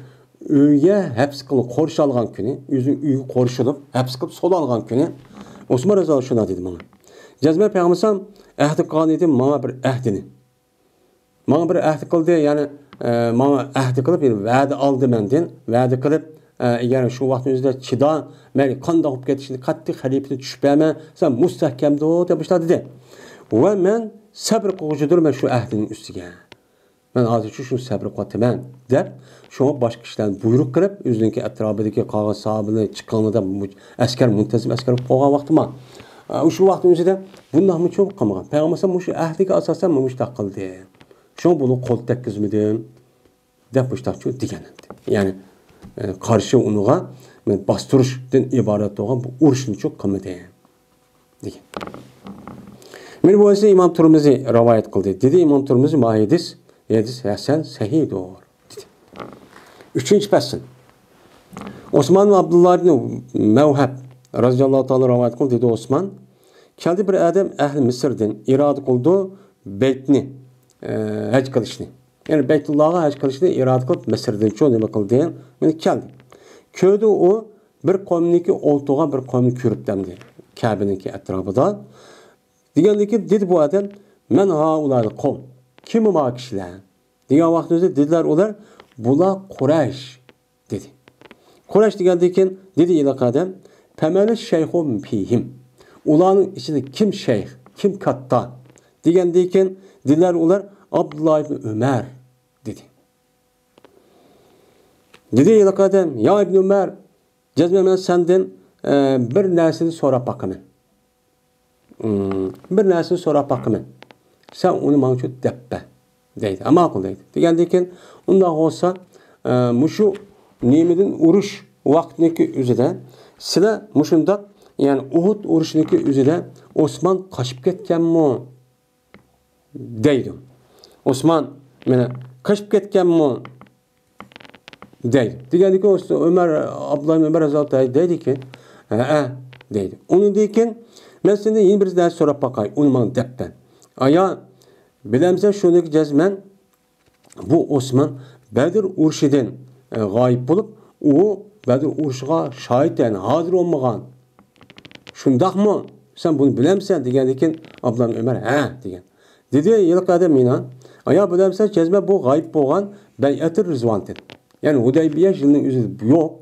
ئۆيگە ھەپس قىلىپ قورشالغان كۈنى، ئۆزى ئۆيگە قورشىلىپ، ھەپس قىلىپ سولانغان كۈنى ئوسمان رەزىياللاھۇ شۇنداق دېدى ماڭا. جەزمەن پەيغەمبەر ئەھدى قىلغان ئىدى ماڭا بىر ئەھدىنى. ماڭا بىر ئەھدى قىلدى، يەنى، ئە، ماڭا ئەھدى قىلىپ، يەنى ۋەدە ئالدى مەندىن، ۋەدە قىلىپ، ئە، ئەگەر شۇ ۋاقىتنىڭ ئۆزىدە چىدا، مەيلى قانداق بولۇپ كېتىشىنى قەتئىي خەلىپىدىن چۈشۈپ بەرمە، سەن مۇستەھكەمدۇر دەپ مۇشۇنداق دېدى. ۋە مەن سەبر قىلغۇچىدۇرمەن شۇ ئەھدىنىڭ ئۈستىگە. مەن ھازىرچۇ شۇ سەبر قىلىۋاتىمەن دەپ، شۇڭا باشقا كىشىلەرنى بۇيرۇق قىلىپ، ئۆزىنىڭكى ئەتراپىدىكى قالغان ساھابىنى چىقىڭلار دەپ مۇ-، ئەسكەر، مۇنتەزىم ئەسكەر بولۇپ قالغان ۋاقتىما. ئە، شۇ ۋاقىتنىڭ ئۆزىدە بۇنداقمۇچۇ قىلمىغان. پەيغەمبەر مۇشۇ ئەھدىگە ئاساسەن مۇشۇنداق قىلدى. شۇڭا بۇنى قول تەگكۈزمىدىم دەپ مۇشۇنداقچۇ دېگەن. يەنى، ئە، قارشى ئۇنىڭغا باستۇرۇشتىن ئىبارەت بولغان بۇ ئۇرۇشنىچۇ قىلمىدى. دېگەن. مانا بۇ ھەدىسنى ئىمام تۇرمۇزى رىۋايەت قىلدى. دېدى ئىمام تۇرمۇزى، ما ھەدىس، ھەدىس ھەسەن سەھىھدۇر، دېدى. ئۈچىنچى پەسىل. ئوسمان ئابدۇللا ئىبن مەۋھەب رەزىياللاھۇ تائالا رىۋايەت قىلدى، دېدى ئوسمان، كەلدى بىر ئادەم ئەھلى مىسىردىن ئىرادە قىلدى بەيتنى، ئە، ھەج قىلىشنى. يەنى بەيتۇللاغا ھەج قىلىشنى ئىرادە قىلىپ مىسىردىن چۇ نېمە قىلدى؟ مانا كەلدى. كۆردى ئۇ بىر قومنىڭكى ئولتۇرغان بىر قومنى كۆرۈپ دەمدى كەبىنىڭكى ئەتراپىدا. دېگەندىن كېيىن دېدى بۇ ئادەم، مەن ھائۇلايىل قوم، كىم ما كىشىلەر؟ دېگەن ۋاقتىمىزدا دېدىلەر ئۇلار، بۇلار قۇرەيش، دېدى. قۇرەيش دېگەندىن كېيىن دېدى ھېلىقى ئادەم، پەمەنى شەيخۇ فىھىم، ئۇلارنىڭ ئىچىدە كىم شەيخ، كىم كاتتا؟ دېگەندىن كېيىن دېدىلەر ئۇلار، ئابدۇللا ئىبن ئۆمەر، دېدى. دېدى ھېلىقى ئادەم، يا ئىبن ئۆمەر، جەزمەن مەن سەندىن، ئە، بىر نەرسىنى سوراپ باقىمەن. ئىم، بىر نەرسىنى سوراپ باقىمەن. سەن ئۇنى ماڭا شۇ دەپ بەر، دەيدۇ. ھە، ماقۇل، دەيدۇ. دېگەندىن كېيىن، ئۇنداق بولسا، ئە، مۇشۇ نېمىدىن ئۇرۇش ۋاقتىنىڭكى ئۆزىدە، سىلەر مۇشۇنداق، يەنى ئۇھۇد ئۇرۇشىنىڭكى ئۆزىدە ئوسمان قاچىپ كەتكەنمۇ؟ دەيدۇ. ئوسمان، مانا، قېچىپ كەتكەنمۇ؟ دەيدۇ. دېگەندىكىن، ئۆمەر، ئابدۇللا ئۆمەر رەزىياللاھۇ تائالا دەيدىكى، ھەئە، دەيدۇ. ئۇنىڭدىن كېيىن، مەن سېنى يەنە بىر نەرسە سوراپ باقاي، ئۇنى ماڭا دەپ بەر. ئايا، بىلەمسەن، شۇنىڭكى جەزمەن، بۇ ئوسمان بەدر ئۇرۇشىدىن، ئە، غايىب بولۇپ، ئۇ بەدر ئۇرۇشىغا شاھىت، يەنى ھازىر بولمىغان. شۇنداقمۇ؟ سەن بۇنى بىلەمسەن؟ دېگەندىكىن، ئابدۇللا ئۆمەر، ھە، دېگەن. دېدى ھېلىقى ئادەم مانا، ئايا، بىلەمسەن، جەزمەن بۇ غايىب بولغان بەيئەتى رىزۋاندىن. يەنى ھۇدەيبىيە يىلىنىڭ ئۆزىدە يوق.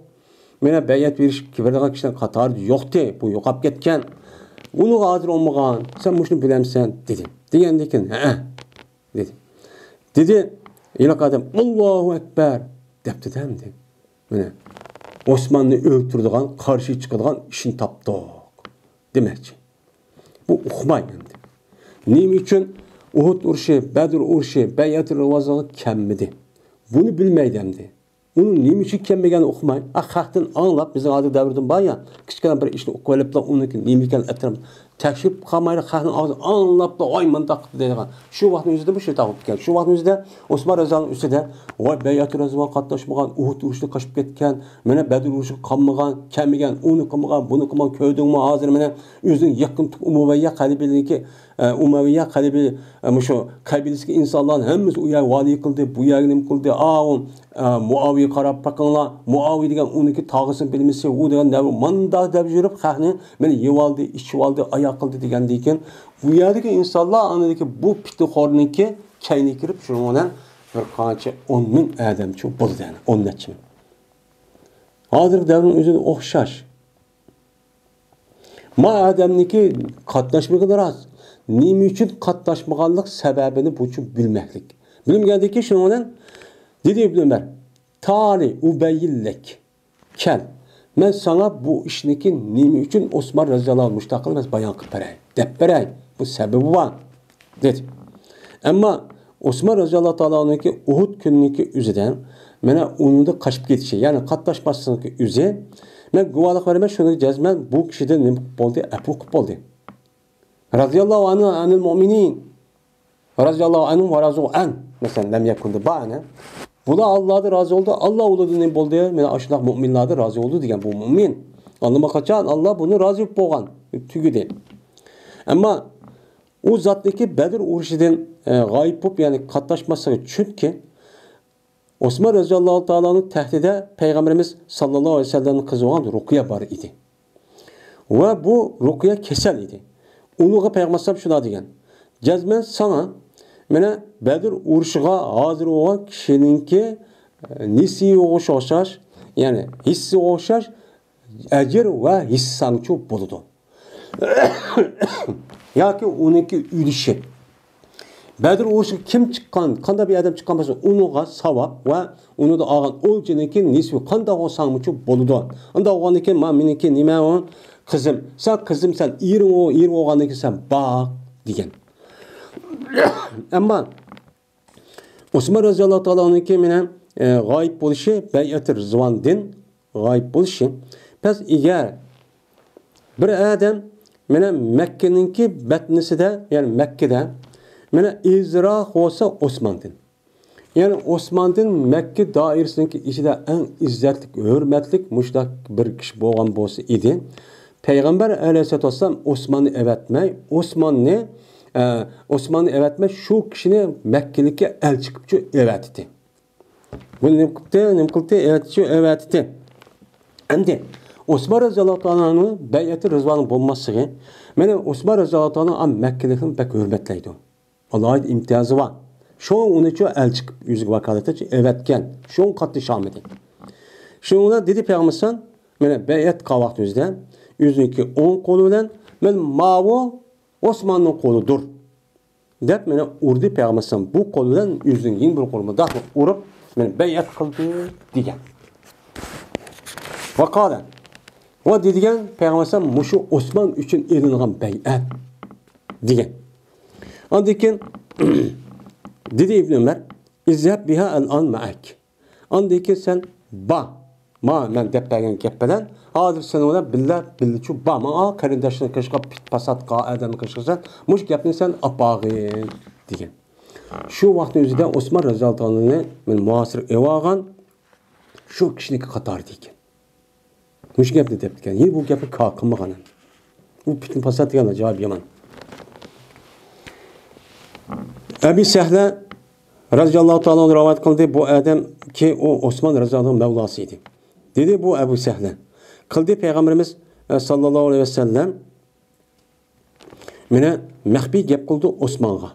مانا بەيئەت بېرىشكە بېرىدىغان كىشىلەرنىڭ قاتارىدا يوقتى. بۇ يوقاپ كەتكەن. ئۇنىڭغا ھازىر بولمىغان. سەن مۇشۇنى بىلەمسەن؟ دېدى. دېگەندىكىن، ھەئە، دېدى. دېدى، ھېلىقى ئادەم، ئاللاھۇ ئەكبەر، دەپتۇ-دە ئەمدى. مانا، ئوسماننى ئۆلتۈرىدىغان، قارشى چىقىدىغان ئىشنى تاپتۇق، دېمەكچى. بۇ ئۇقماي ئەمدى. نېمە ئۈچۈن ئۇھۇد ئۇرۇشى، بەدر ئۇرۇشى، بەيئەتۇر رىزۋانغا كەلمىدى؟ بۇنى بىلمەيدۇ ئەمدى. ئۇنىڭ نېمە ئۈچۈن كەلمىگەنلىكىنى ئۇقماي، ئا، خەقتىن ئاڭلاپ، بىزنىڭ ھازىر دەۋردىن بار يا، كىچىككىنە بىر ئىشنى ئۇقۇۋېلىپلا، ئۇنىڭكى نېمە ئىكەن ئەتراپىدا تەكشۈرۈپ قالمايلا، خەقنىڭ ئاغزىدىن ئاڭلاپلا، ۋاي مۇنداق قىپتۇ دەيدىغان. شۇ ۋاقىتنىڭ ئۆزىدە بۇ شۇنداق بولۇپ كەتكەن. شۇ ۋاقىتنىڭ ئۆزىدە ئوسمان رەزىياللاھۇ ئۈستىدە، ۋاي بەيئەتۇ رىزۋانغا قاتناشمىغان، ئۇھۇد ئۇرۇشىدا قېچىپ كەتكەن، مانا بەدر ئۇرۇشىغا قالمىغان، كەلمىگەن، ئۇنى قىلمىغان، بۇنى قىلمىغان، كۆردۈڭمۇ ھازىر مانا ئۆزىنىڭ يېقىن ئۇمەۋىيە قەبىلىنىڭكى، ئە، ئۇمەۋىيە قەبىلە، ئە، مۇشۇ قەبىلىسىدىكى ئىنسانلارنى ھەممىسى ئۇ يەرگە ۋالىي قىلدى، بۇ يەرگە نېمە قىلدى، ئاۋۇ، ئە، مۇئاۋىيەگە قاراپ بېقىڭلار، مۇئاۋىيە دېگەن ئۇنىڭكى تاغىسىنىڭ بىلىمچىسى، ئۇ دېگەن نەۋە، مانداق دەپ يۈرۈپ خەقنى مانا يېۋالدى، ئىچىۋالدى، ئاياق قىلدى دېگەندىن كېيىن، بۇ يەردىكى ئىنسانلار ئاندىكى بۇ پىتنىخورنىڭكى كەينىگە كىرىپ، شۇنىڭ بىلەن بىر قانچە ئون مىڭ ئادەمچۇ بولدى، يەنى ئون نەچچە مىڭ. ھازىرقى دەۋرنىڭ ئۆزىگە ئوخشاش. ما ئادەمنىڭكى قاتناشمىغىنى راست. نېمە ئۈچۈن قاتناشمىغانلىق سەۋەبىنى بۇچۇ بىلمەكلىك. بىلمىگەندىن كېيىن شۇنىڭ بىلەن دېدى ئىبن ئۆمەر، تالى ئۇبەييىللەك. كەل، مەن ساڭا بۇ ئىشنىڭكى نېمە ئۈچۈن ئوسمان رەزىياللاھۇ ئەنھۇ مۇشۇنداق قىلدى، مەن بايان قىلىپ بېرەي، دەپ بېرەي. بۇ سەۋەبى بار، دېدى. ئەمما ئوسمان رەزىياللاھۇ تائالا ئەنھۇكى ئۇھۇد كۈنىنىڭكى ئۆزىدە مانا ئۇنىڭدىن قاچىپ كېتىشى، يەنى قاتناشماسلىقنىڭكى ئۆزى، مەن گۇۋاھلىق بېرىمەن، شۇنىڭغا جەزمەن بۇ كىشىدىن نېمە قىلىپ بولدى؟ ئەپۇ قىلىپ بولدى. رەزىياللاھۇ ئەنھۇ ئەنىل مۇئمىنىن. رەزىياللاھۇ ئەنھۇم ۋە رەزۇ ئەن. مەسىلەن، لەم يەكۇندە بار ئەنە. بۇلار ئاللادىن رازى بولدى، ئاللا ئۇلاردىن نېمە بولدى؟ مانا ئاشۇنداق مۇئمىنلاردىن رازى بولدى دېگەن بۇ مۇئمىن. ئاللىماقاچان ئاللا بۇنى رازى بولۇپ بولغان، تۈگىدى. ئەمما ئۇ زاتنىكى بەدر ئۇرۇشىدىن، ئە، غايىب بولۇپ، يەنى قاتناشماسلىقى، چۈنكى ئوسمان رەزىياللاھۇ تائالانىڭ تەختىدە پەيغەمبىرىمىز ساللاللاھۇ ئەلەيھى ۋەسەللەمنىڭ قىزى بولغان رۇقىيە بار ئىدى. ۋە بۇ رۇقىيە كېسەل ئىدى. ئۇنىڭغا پەيغەمبەر ئەلەيھىسسالام شۇنداق دېگەن، جەزمەن ساڭا، مانا، بەدر ئۇرۇشىغا ھازىر بولغان كىشىنىڭكى، ئە، نېسىۋىگە ئوخشاش، يەنى ھېسسىگە ئوخشاش ئەجىر ۋە ھېسساڭچۇ بولىدۇ. ياكى ئۇنىڭكى ئۈلۈشى. بەدر ئۇرۇشىغا كىم چىققان، قانداق بىر ئادەم چىققان بولسا، ئۇنىڭغا ساۋاب ۋە ئۇنىڭدا ئالغان ئولجىنىڭكى نېسىۋى قانداق بولساڭمۇچۇ بولىدۇ. ئۇنداق بولغاندىن كېيىن، ما مېنىڭكى نېمە ئۇ؟ قىزىم. سەن قىزىم، سەن ئېرىڭ ئۇ، ئېرىڭ بولغاندىن كېيىن سەن باق، دېگەن. ئەمما ئوسمان رەزىياللاھۇ تائالا ئەنھۇنىڭكى مانا، ئە، غايىب بولۇشى، بەيئەتى رىزۋاندىن غايىب بولۇشى. بەس ئەگەر بىر ئادەم مانا مەككىنىڭكى بەتنىسىدە، يەنى مەككىدە، مانا ئېزىراق بولسا ئوسماندىن، يەنى ئوسماندىن مەككە دائىرىسىنىڭكى ئىچىدە ئەڭ ئىززەتلىك، ھۆرمەتلىك مۇشۇنداق بىر كىشى بولغان بولسا ئىدى، پەيغەمبەر ئەلەيھىسسالاتۇ ۋەسسالام ئوسماننى ئەۋەتمەي، ئوسماننى، ئە، ئوسماننى ئەۋەتمەي، شۇ كىشىنى مەككىلىككە ئەلچى قىلىپچۇ ئەۋەتتى. بۇ نېمە قىپتۇ؟ نېمە قىلدى؟ ئەۋەتچۇ ئەۋەتتى. ئەمدى ئوسمان رەزىياللاھۇ تائالا ئەنھۇ بەيئەتى رىزۋاننىڭ بولماسلىقى، مانا ئوسمان رەزىياللاھۇ تائالا ئەنھۇ مەككىلىكنى بەك ھۆرمەتلەيدۇ. ئالاھىدە ئىمتىيازى بار. شۇڭا ئۇنى شۇ ئەلچى قىلىپ ئۆزىگە ۋاكالىتەن ئەۋەتكەن. شۇڭا قاتنىشالمىدى. شۇنىڭ بىلەن دېدى پەيغەمبەر ئەلەيھىسسالام، مانا بەيئەت قىلغان ۋاقتى ئۆزىدە ئۆزىنىڭكى ئوڭ قولى بىلەن مانا ماۋۇ ئوسماننىڭ قولىدۇر، دەپ مانا ئۇردى پەيغەمبەر ئەلەيھىسسالام. بۇ قول بىلەن ئۆزىنىڭ يەنە بىر قولى مۇنداق ئۇرۇپ، مانا بەيئەت قىلدى دېگەن. ۋەقالە، ۋە دېگەن پەيغەمبەر ئەلەيھىسسالام مۇشۇ ئوسمان ئۈچۈن ئېلىنغان بەيئەت دېگەن. ئاندىن كېيىن دېدى ئىبن ئۆمەر، ئىزھەب بىھا ئەلئان مەئەك. ئاندىن كېيىن سەن بار. ما مەن دەپ بەرگەن گەپ بىلەن ھازىر سېنىڭ بىلەن بىللە، بىللىچۇ بار. ماڭا قېرىنداشلىرىڭ قېشىغا، پىت پاساتقا، ئادەمنىڭ قېشىغا سەن مۇشۇ گەپنى سەن ئاپارغىن دېگەن. شۇ ۋاقىتنىڭ ئۆزىدە ئوسمان رەزىياللاھۇ تائالانى مانا مۇھاسىر ئېلىۋالغان شۇ كىشىنىڭكى قاتارىدا ئىكەن. مۇشۇ گەپنى دەپتىكەن. يەنە بۇ گەپنى كار قىلمىغان. ئۇ پىتنە پاسات دېگەن ئاجايىپ يامان. ئەبى سەھلە رەزىياللاھۇ تائالا ئەنھۇ رىۋايەت قىلدى. بۇ ئادەمكى ئۇ ئوسمان رەزىياللاھۇ تائالا مەۋلاسى ئىدى. دېدى بۇ ئەبۇ سەھلە. قىلدى پەيغەمبىرىمىز، ئە، ساللاللاھۇ ئەلەيھى ۋەسەللەم مانا مەخپىي گەپ قىلدى ئوسمانغا.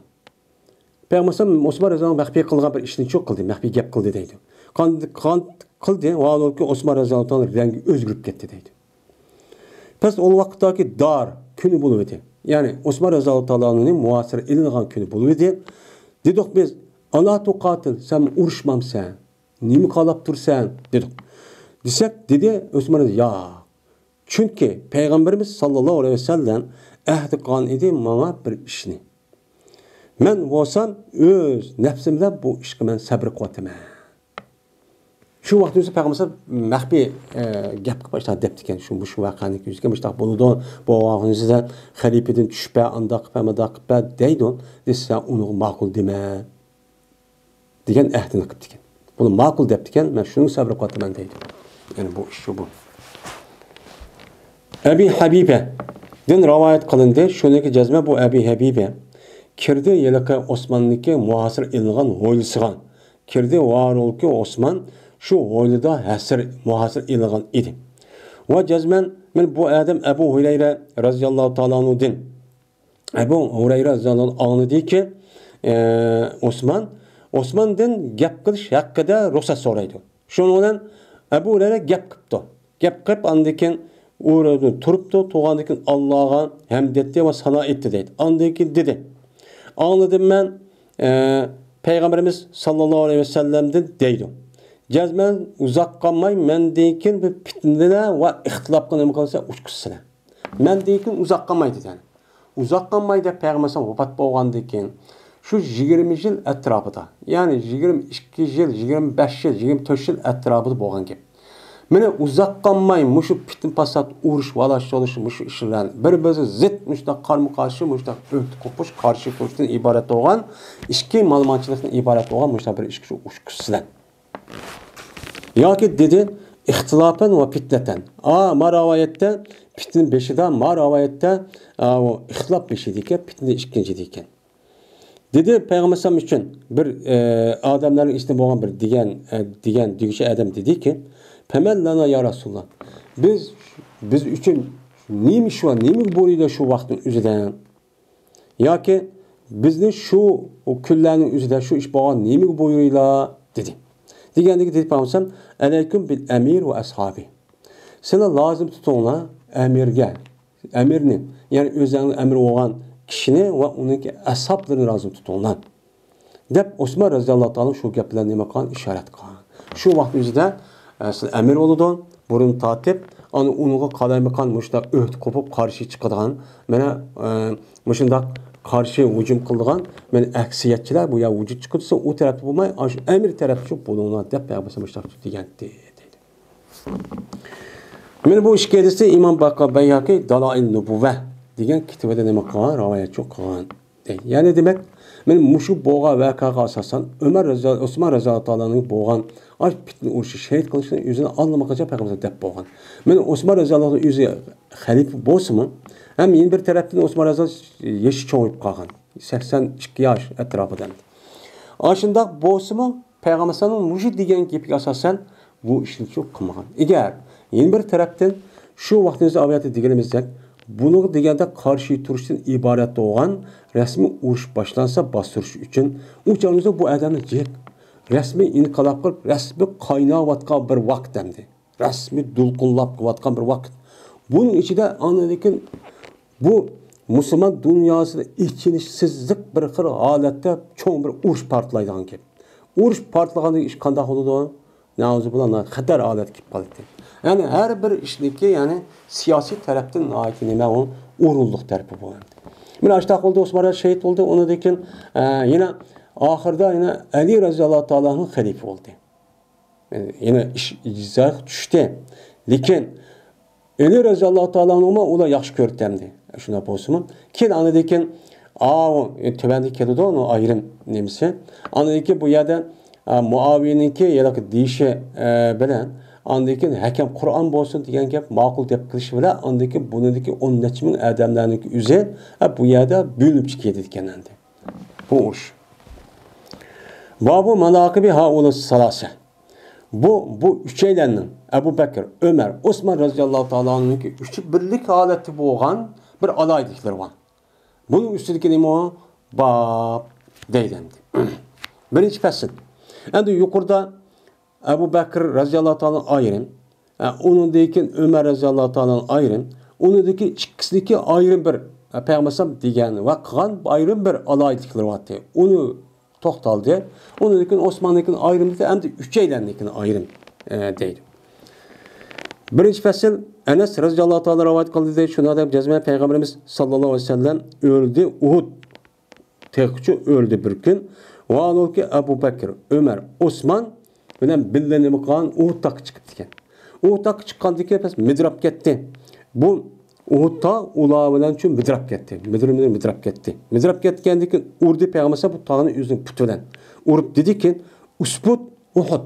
پەيغەمبەر ئەلەيھىسسالام ئوسمان رەزىياللاھۇ ئەنھۇ مەخپىي قىلغان بىر ئىشنى چۇ قىلدى، مەخپىي گەپ قىلدى دەيدۇ. قان-، قان-، قىلدى، ۋاھالەنكى ئوسمان رەزىياللاھۇ تائالا رەڭگى ئۆزگىرىپ كەتتى دەيدۇ. پەس ئۇ ۋاقىتتاكى دار كۈنى بولۇۋىدى. يەنى ئوسمان رەزىياللاھۇ تائالا ئەنھۇنى مۇھاسىرە ئېلىنغان كۈنى بولۇۋىدى. دېدۇق بىز، «ئالا تۇقاتىل، سەن ئۇرۇشمامسەن؟ نېمە قالاپ تۇرسەن؟» دېدۇق. دېسەك، دېدى ئوسمان رەزىياللاھۇ، «ياق. چۈنكى پەيغەمبىرىمىز ساللاللاھۇ ئەلەيھى ۋەسەللەم ئەھدى قىلغان ئىدى ماڭا بىر ئىشنى. مەن بولسام ئۆز نەپسىم بىلەن بۇ ئىشقا مەن سەبرى قىلىۋاتىمەن.» شۇ ۋاقىت ئۆزى پەيغەمبەر مەخپىي، ئە، گەپ قىلىپ ئاشۇنداق دەپتىكەن، شۇ، مۇشۇ ۋەقەنىڭ يۈزىگە مۇشۇنداق بولىدۇ، بولغان يۈزىدە خەلىپىدىن چۈشۈپ، ئانداق قىلىپ، مۇنداق قىلىپ دەيدۇ، دېسە، سەن ئۇنىڭغا ماقۇل دېمە دېگەن ئەھدىنى قىپتىكەن. بۇنى ماقۇل دەپتىكەن، مەن شۇنىڭغا سەبرى قىلىۋاتىمەن دەيدۇ. يەنى بۇ ئىش شۇ بۇ. ئەبى ھەبىبەدىن رىۋايەت قىلىندى، شۇنىڭكى جەزمە بۇ ئەبى ھەبىبە كىردى ھېلىقى ئوسماننىڭكى مۇھاسىرە ئېلىنغان ھويلىسىغا. كىردى ۋارولكى ئوسمان شۇ ھويلىدا ھەسىر، مۇھاسىر ئېلىنغان ئىدى. ۋە جەزمەن مەن بۇ ئادەم ئەبۇ ھۇرەيرە رەزىياللاھۇ تائالا ئەنھۇدىن، ئەبۇ ھۇرەيرە رەزىياللاھۇ ئەنھۇ ئاڭلىدىكى، ئە، ئوسمان، ئوسماندىن گەپ قىلىش ھەققىدە رۇخسەت سورايدۇ. شۇنىڭ بىلەن ئەبۇ ھۇرەيرە گەپ قىپتۇ. گەپ قىلىپ، ئاندىن كېيىن ئورنىدىن تۇرۇپتۇ، تۇرغاندىن كېيىن ئاللاغا ھەمد ئېيتتى ۋە سانا ئېيتتى دەيدۇ. ئاندىن كېيىن دېدى، ئاڭلىدىم مەن، ئە، پەيغەمبىرىمىز ساللاللاھۇ ئەلەيھى ۋەسەللەمدىن دەيدۇ. جەزمەن ئۇزاق قالماي مەندىن كېيىن بىر پىتنە ۋە ئىختىلاپقا نېمە قىلسا ئۇچقۇسىلەر. مەندىن كېيىن ئۇزاق قالماي دېگەن. ئۇزاق قالماي دەپ پەيغەمبەر ئەلەيھىسسالام ۋاپات بولغاندىن كېيىن شۇ يىگىرمە يىل ئەتراپىدا، يەنى يىگىرمە ئىككى يىل، يىگىرمە بەش يىل، يىگىرمە تۆت يىل ئەتراپىدا بولغان گەپ. مانا ئۇزاق قالماي مۇشۇ پىتنە پاسات، ئۇرۇش، ۋالاش، سولۇش، مۇشۇ ئىشلار بىلەن بىر-بىرىگە زىت، مۇشۇنداق قارمۇ قارشى، مۇشۇنداق ئۆت قوپۇش، قارشى تۇرۇشتىن ئىبارەت بولغان، ئىچكى مالىمانچىلىقتىن ئىبارەت بولغان مۇشۇنداق بىر ئىش ئۇچقۇسىلەر. ياكى دېدى، ئىختىلاپەن ۋە پىتنەتەن. ئا، ما رىۋايەتتە پىتنە بېشىدا، ما رىۋايەتتە، ئا، ئۇ ئىختىلاپ بېشىدا ئىكەن، پىتنە ئىككىنچىدا ئىكەن. دېدى، پەيغەمبەر ئەلەيھىسسالام ئۈچۈن بىر، ئە، ئادەملەرنىڭ ئىچىدە بولغان بىر دېگەن، ئە، دېگەن دېگۈچى ئادەم دېدىكى، پەمەن لەنا يا رەسۇلاللا. بىز، بىز ئۈچۈن نېمە ئىش بار، نېمە بولىدۇ شۇ ۋاقىتنىڭ ئۆزىدە؟ ياكى بىزنى شۇ كۈنلەرنىڭ ئۆزىدە شۇ ئىش بولغان نېمىگە بۇيرۇيلا؟ دېدى. دېگەندىكى دېدى پەيغەمبەر ئەلەيكۇم بىل ئەمىر ۋە ئەسھابى. سىلەر لازىم تۇتۇڭلار ئەمىرگە، ئەمىرنى، يەنى ئۆزەڭنىڭ ئەمىرى بولغان كىشىنى ۋە ئۇنىڭكى ئەسھابلىرىنى لازىم تۇتۇڭلار. دەپ ئوسمان رەزىياللاھۇ تائالا شۇ گەپ بىلەن نېمە قىلغان؟ ئىشارەت قىلغان. شۇ ۋاقىت ئۆزىدە، ئە، سىلەر ئەمىر بولىدۇ، بۇرۇن تارتىپ، ئانا ئۇنىڭغا قالايمىقان مۇشۇنداق ئۆھدە قوپۇپ قارشى چىقىدىغان، مانا، ئە، مۇشۇنداق قارشى ھۇجۇم قىلىدىغان، مانا ئەكسىيەتچىلەر بۇ يەر ۋۇجۇد چىقىدۇ، ئۇ تەرەپتە بولماي، ئاشۇ ئەمىر تەرەپتە شۇ بولۇڭلار دەپ پەيغەمبەر مۇشۇنداق دېگەنتى دەيدۇ. مانا بۇ ئىككى ھەدىسنى ئىمام باقا بەيھەقى دالائىل نۇبۇۋۋە دېگەن كىتابىدا نېمە قىلغان؟ رىۋايەتچى قىلغان. دەيدۇ. يەنى دېمەك، مانا مۇشۇ بولغان ۋەقەگە ئاساسەن، ئۆمەر رەزىياللاھۇ، ئوسمان رەزىياللاھۇ تائالا ئانھۇ بولغان ئاشۇ پىتنە ئۇرۇشى، شېھىت قىلىشنى ئۆزىنى ئاللىماقىچە پەيغەمبەر دەپ بولغان. مانا ئوسمان رەزىياللاھۇ ئۆزى خەلىپە بولسىمۇ، ھەم يەنە بىر تەرەپتىن ئوسمان رەزىياللاھۇ يېشى چوڭىيىپ قالغان. سەكسەن ئىككى ياش ئەتراپىدا. ئاشۇنداق بولسىمۇ، پەيغەمبەر ئەلەيھىسسالام مۇشۇ دېگەن گېپىگە ئاساسەن بۇ ئىشنى شۇ قىلمىغان. ئەگەر يەنە بىر تەرەپتىن شۇ ۋاقتىمىزدا ئاۋايەتتە دېگىنىمىزدەك، بۇنىڭغا دېگەندە قارشى تۇرۇشتىن ئىبارەت بولغان رەسمىي ئۇرۇش باشلانسا باستۇرۇش ئۈچۈن، ئۇ چاغىمىزدا بۇ ئادەمنى جىق رەسمىي ئىنقىلاب قىلىپ، رەسمىي قايناۋاتقان بىر ۋاقىت ئەمدى. رەسمىي دولقۇنلاپ قىلىۋاتقان بىر ۋاقىت. بۇنىڭ ئىچىدە ئاندىن كېيىن بۇ مۇسۇلمان دۇنياسىدا ئېچىنىشسىزلىق بىر خىل ھالەتتە چوڭ بىر ئۇرۇش پارتلايدىغان گەپ. ئۇرۇش پارتلىغاندىن كېيىن ئىش قانداق بولىدۇ؟ نەئۇزۇبىللا، خەتەر ھالەتكە كېلىپ قالىدۇ. يەنى ھەر بىر ئىشنىڭكى، يەنى سىياسىي تەرەپتىن ناھايىتى نېمە ئۇ ئورۇنلۇق تەرىپى بار. مانا ئاشۇنداق بولدى، ئوسمان شېھىت بولدى. ئۇنىڭدىن كېيىن، ئە، يەنە ئاخىردا يەنە ئەلى رەزىياللاھۇ تائالا ئەنھۇ خەلىپە بولدى. يەنە ئىش ئىجتىھادقا چۈشتى. لېكىن ئەلى رەزىياللاھۇ تائالا ئەنھۇمۇ ئۇلار ياخشى كۆرۈپتىمدى. شۇنداق بولسىمۇ، كېيىن ئاندىن كېيىن، ئاۋۇ، تۆۋەندە كېلىدۇ ئۇنىڭ ئايرىم نېمىسى. ئاندىن كېيىن بۇ يەردە، ئا، مۇئاۋىيەنىڭكى ياكى دېيىشى، ئە، بىلەن ئاندىن كېيىن ھەكەم قۇرئان بولسۇن دېگەن گەپ ماقۇل دەپ قېلىشى بىلەن ئاندىن كېيىن بۇنىڭدىكى ئون نەچچە مىڭ ئادەملەرنىڭكى ئۆزى، ئە، بۇ يەردە بۆلۈنۈپ چىقىدىكەن ئەمدى. بۇ ئۇرۇش. بابۇ ماناقىبى ھائۇلاء سالاسە. بۇ، بۇ ئۈچەيلەننىڭ، ئەبۇ بەكىر، ئۆمەر، ئوسمان رەزىياللاھۇ تائالا ئەنھۇنىڭكى ئۈچى بىرلىك ھالەتتە بولغان بىر ئالاھىدىلىكلىرى بار. بۇنىڭ ئۈستىدىكى نېمە ئۇ؟ باب دەيدۇ ئەمدى. بىرىنچى پەسىل. ئەمدى يۇقىرىدا ئەبۇ بەكرى رەزىياللاھۇ تائالا ئايرىم، ئە، ئۇنىڭدىن كېيىن ئۆمەر رەزىياللاھۇ تائالا ئايرىم، ئۇنىڭدىن كېيىن ئىككىسىنىڭكى ئايرىم بىر، ئە، پەيغەمبەر ئەلەيھىسسالام دېگەن ۋە قىلغان ئايرىم بىر ئالاھىدىلىكلىرى بارتى. ئۇنى توختالدى. ئۇنىڭدىن كېيىن ئوسماندىن كېيىن ئايرىم دېدى، ئەمدى ئۈچەيلەندىن كېيىن ئايرىم، ئە، دەيدۇ. بىرىنچى پەسىل، ئەنەس رەزىياللاھۇ تائالا رىۋايەت قىلدى، دەيدۇ، شۇنداق دەپ جەزمەن پەيغەمبىرىمىز ساللاللاھۇ ئەلەيھى ۋەسەللەم ئۆلدى ئۇھۇد تېغىچە ئۆلدى بىر كۈن. ۋاھالۇلكى ئەبۇ بەكىر، ئۆمەر، ئوسمان بىلەن بىللە نېمە قىلغان؟ ئۇھۇد تاغقا چىقىپتىكەن. ئۇھۇد تاغقا چىققاندىن كېيىن بەس مىدراپ كەتتى. بۇ ئۇھۇد تاغ ئۇلار بىلەن شۇ مىدراپ كەتتى. مىدىر-، مىدىر-، مىدراپ كەتتى. مىدراپ كەتكەندىن كېيىن ئۇردى پەيغەمبەر بۇ تاغنى ئۆزىنىڭ پۇتى بىلەن. ئۇرۇپ دېدىكى، ئۇسبۇت ئۇھۇد.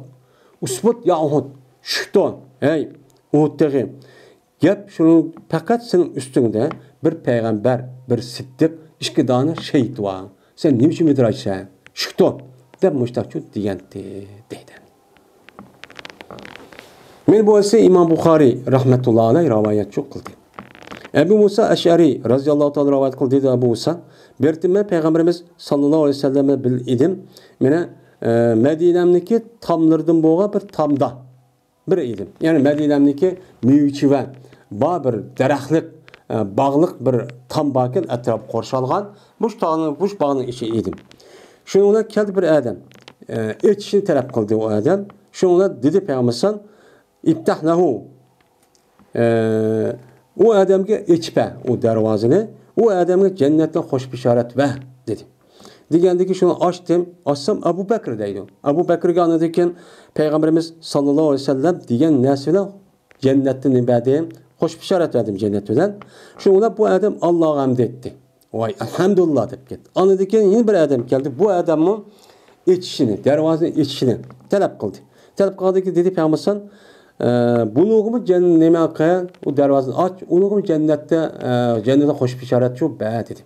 ئۇسبۇت يا ئۇھۇد. شۈكتۇ. ھەي، ئۇھۇد تېغى. گەپ شۇنىڭ، پەقەت سېنىڭ ئۈستۈڭدە بىر پەيغەمبەر، بىر سىددىق، ئىككى دانە شېھىت بار. سەن نېمە ئۈچۈن مىدىراشسەن؟ شۈكتۇ، دەپ مۇشتاقچۇ دېگەنتى، دەيدۇ. مەن بۇ ھەدىسنى ئىمام بۇخارىي رەھمەتۇللا ئەلەيھ رىۋايەتچۇ قىلدى. ئەبۇ مۇسا ئەشئەرىي رەزىياللاھۇ تائالا رىۋايەت قىلدى، دېدى ئەبۇ مۇسا. بىر كۈنى مەن پەيغەمبىرىمىز ساللاللاھۇ ئەلەيھى ۋەسەللەم بىلەن ئىدىم. مانا، ئە، مەدىنەمنىڭكى تاملىرىدىن بولغان بىر تامدا. بىر ئىدىم. يەنى مەدىنەمنىڭكى مېۋە-چېۋە بار بىر دەرەخلىك، ئە، باغلىق بىر تام باركەن، ئەتراپى قورشالغان. مۇشۇ تاغنىڭ، مۇشۇ باغنىڭ ئىچى ئىدىم. شۇنىڭ بىلەن كەلدى بىر ئادەم. ئە، ئېچىشنى تەلەپ قىلدى ئۇ ئادەم. شۇنىڭ بىلەن دېدى پەيغەمبەر ئەلەيھىسسالام، «ئىپتەھ لەھۇ.» ئە، ئۇ ئادەمگە ئېچىپ بەر ئۇ دەرۋازىنى. ئۇ ئادەمگە جەننەتتىن خوش بېشارەت بەر، دېدى. دېگەندىكىن شۇنى ئاچتىم، ئاچسام ئەبۇ بەكرى دەيدۇ. ئەبۇ بەكرىگە ئاندىن كېيىن پەيغەمبىرىمىز ساللاللاھۇ ئەلەيھى ۋەسەللەم دېگەن نەرسە بىلەن جەننەتتىن نېمە بەردىم؟ خوش بېشارەت بەردىم جەننەت بىلەن. شۇنىڭ بىلەن بۇ ئادەم ئاللاغا ھەمد ئېيتتى. ۋاي، ئەلھەمدۇلىللا دەپ كەتتى. ئاندىن كېيىن يەنە بىر ئادەم كەلدى. بۇ ئادەممۇ ئېچىشىنى، دەرۋازىنى ئېچىشىنى تەلەپ قىلدى. تەلەپ قىلغاندىن كېيىن دېدى پەيغەمبەر ئەلەيھىسسالام، ئە، بۇنىڭغىمۇ جەن-، نېمە قىل، ئۇ دەرۋازىنى ئاچ، ئۇنىڭغىمۇ جەننەتتە، ئە، جەننەتتە خوش بېشارەتچۇ بەر، دېدى.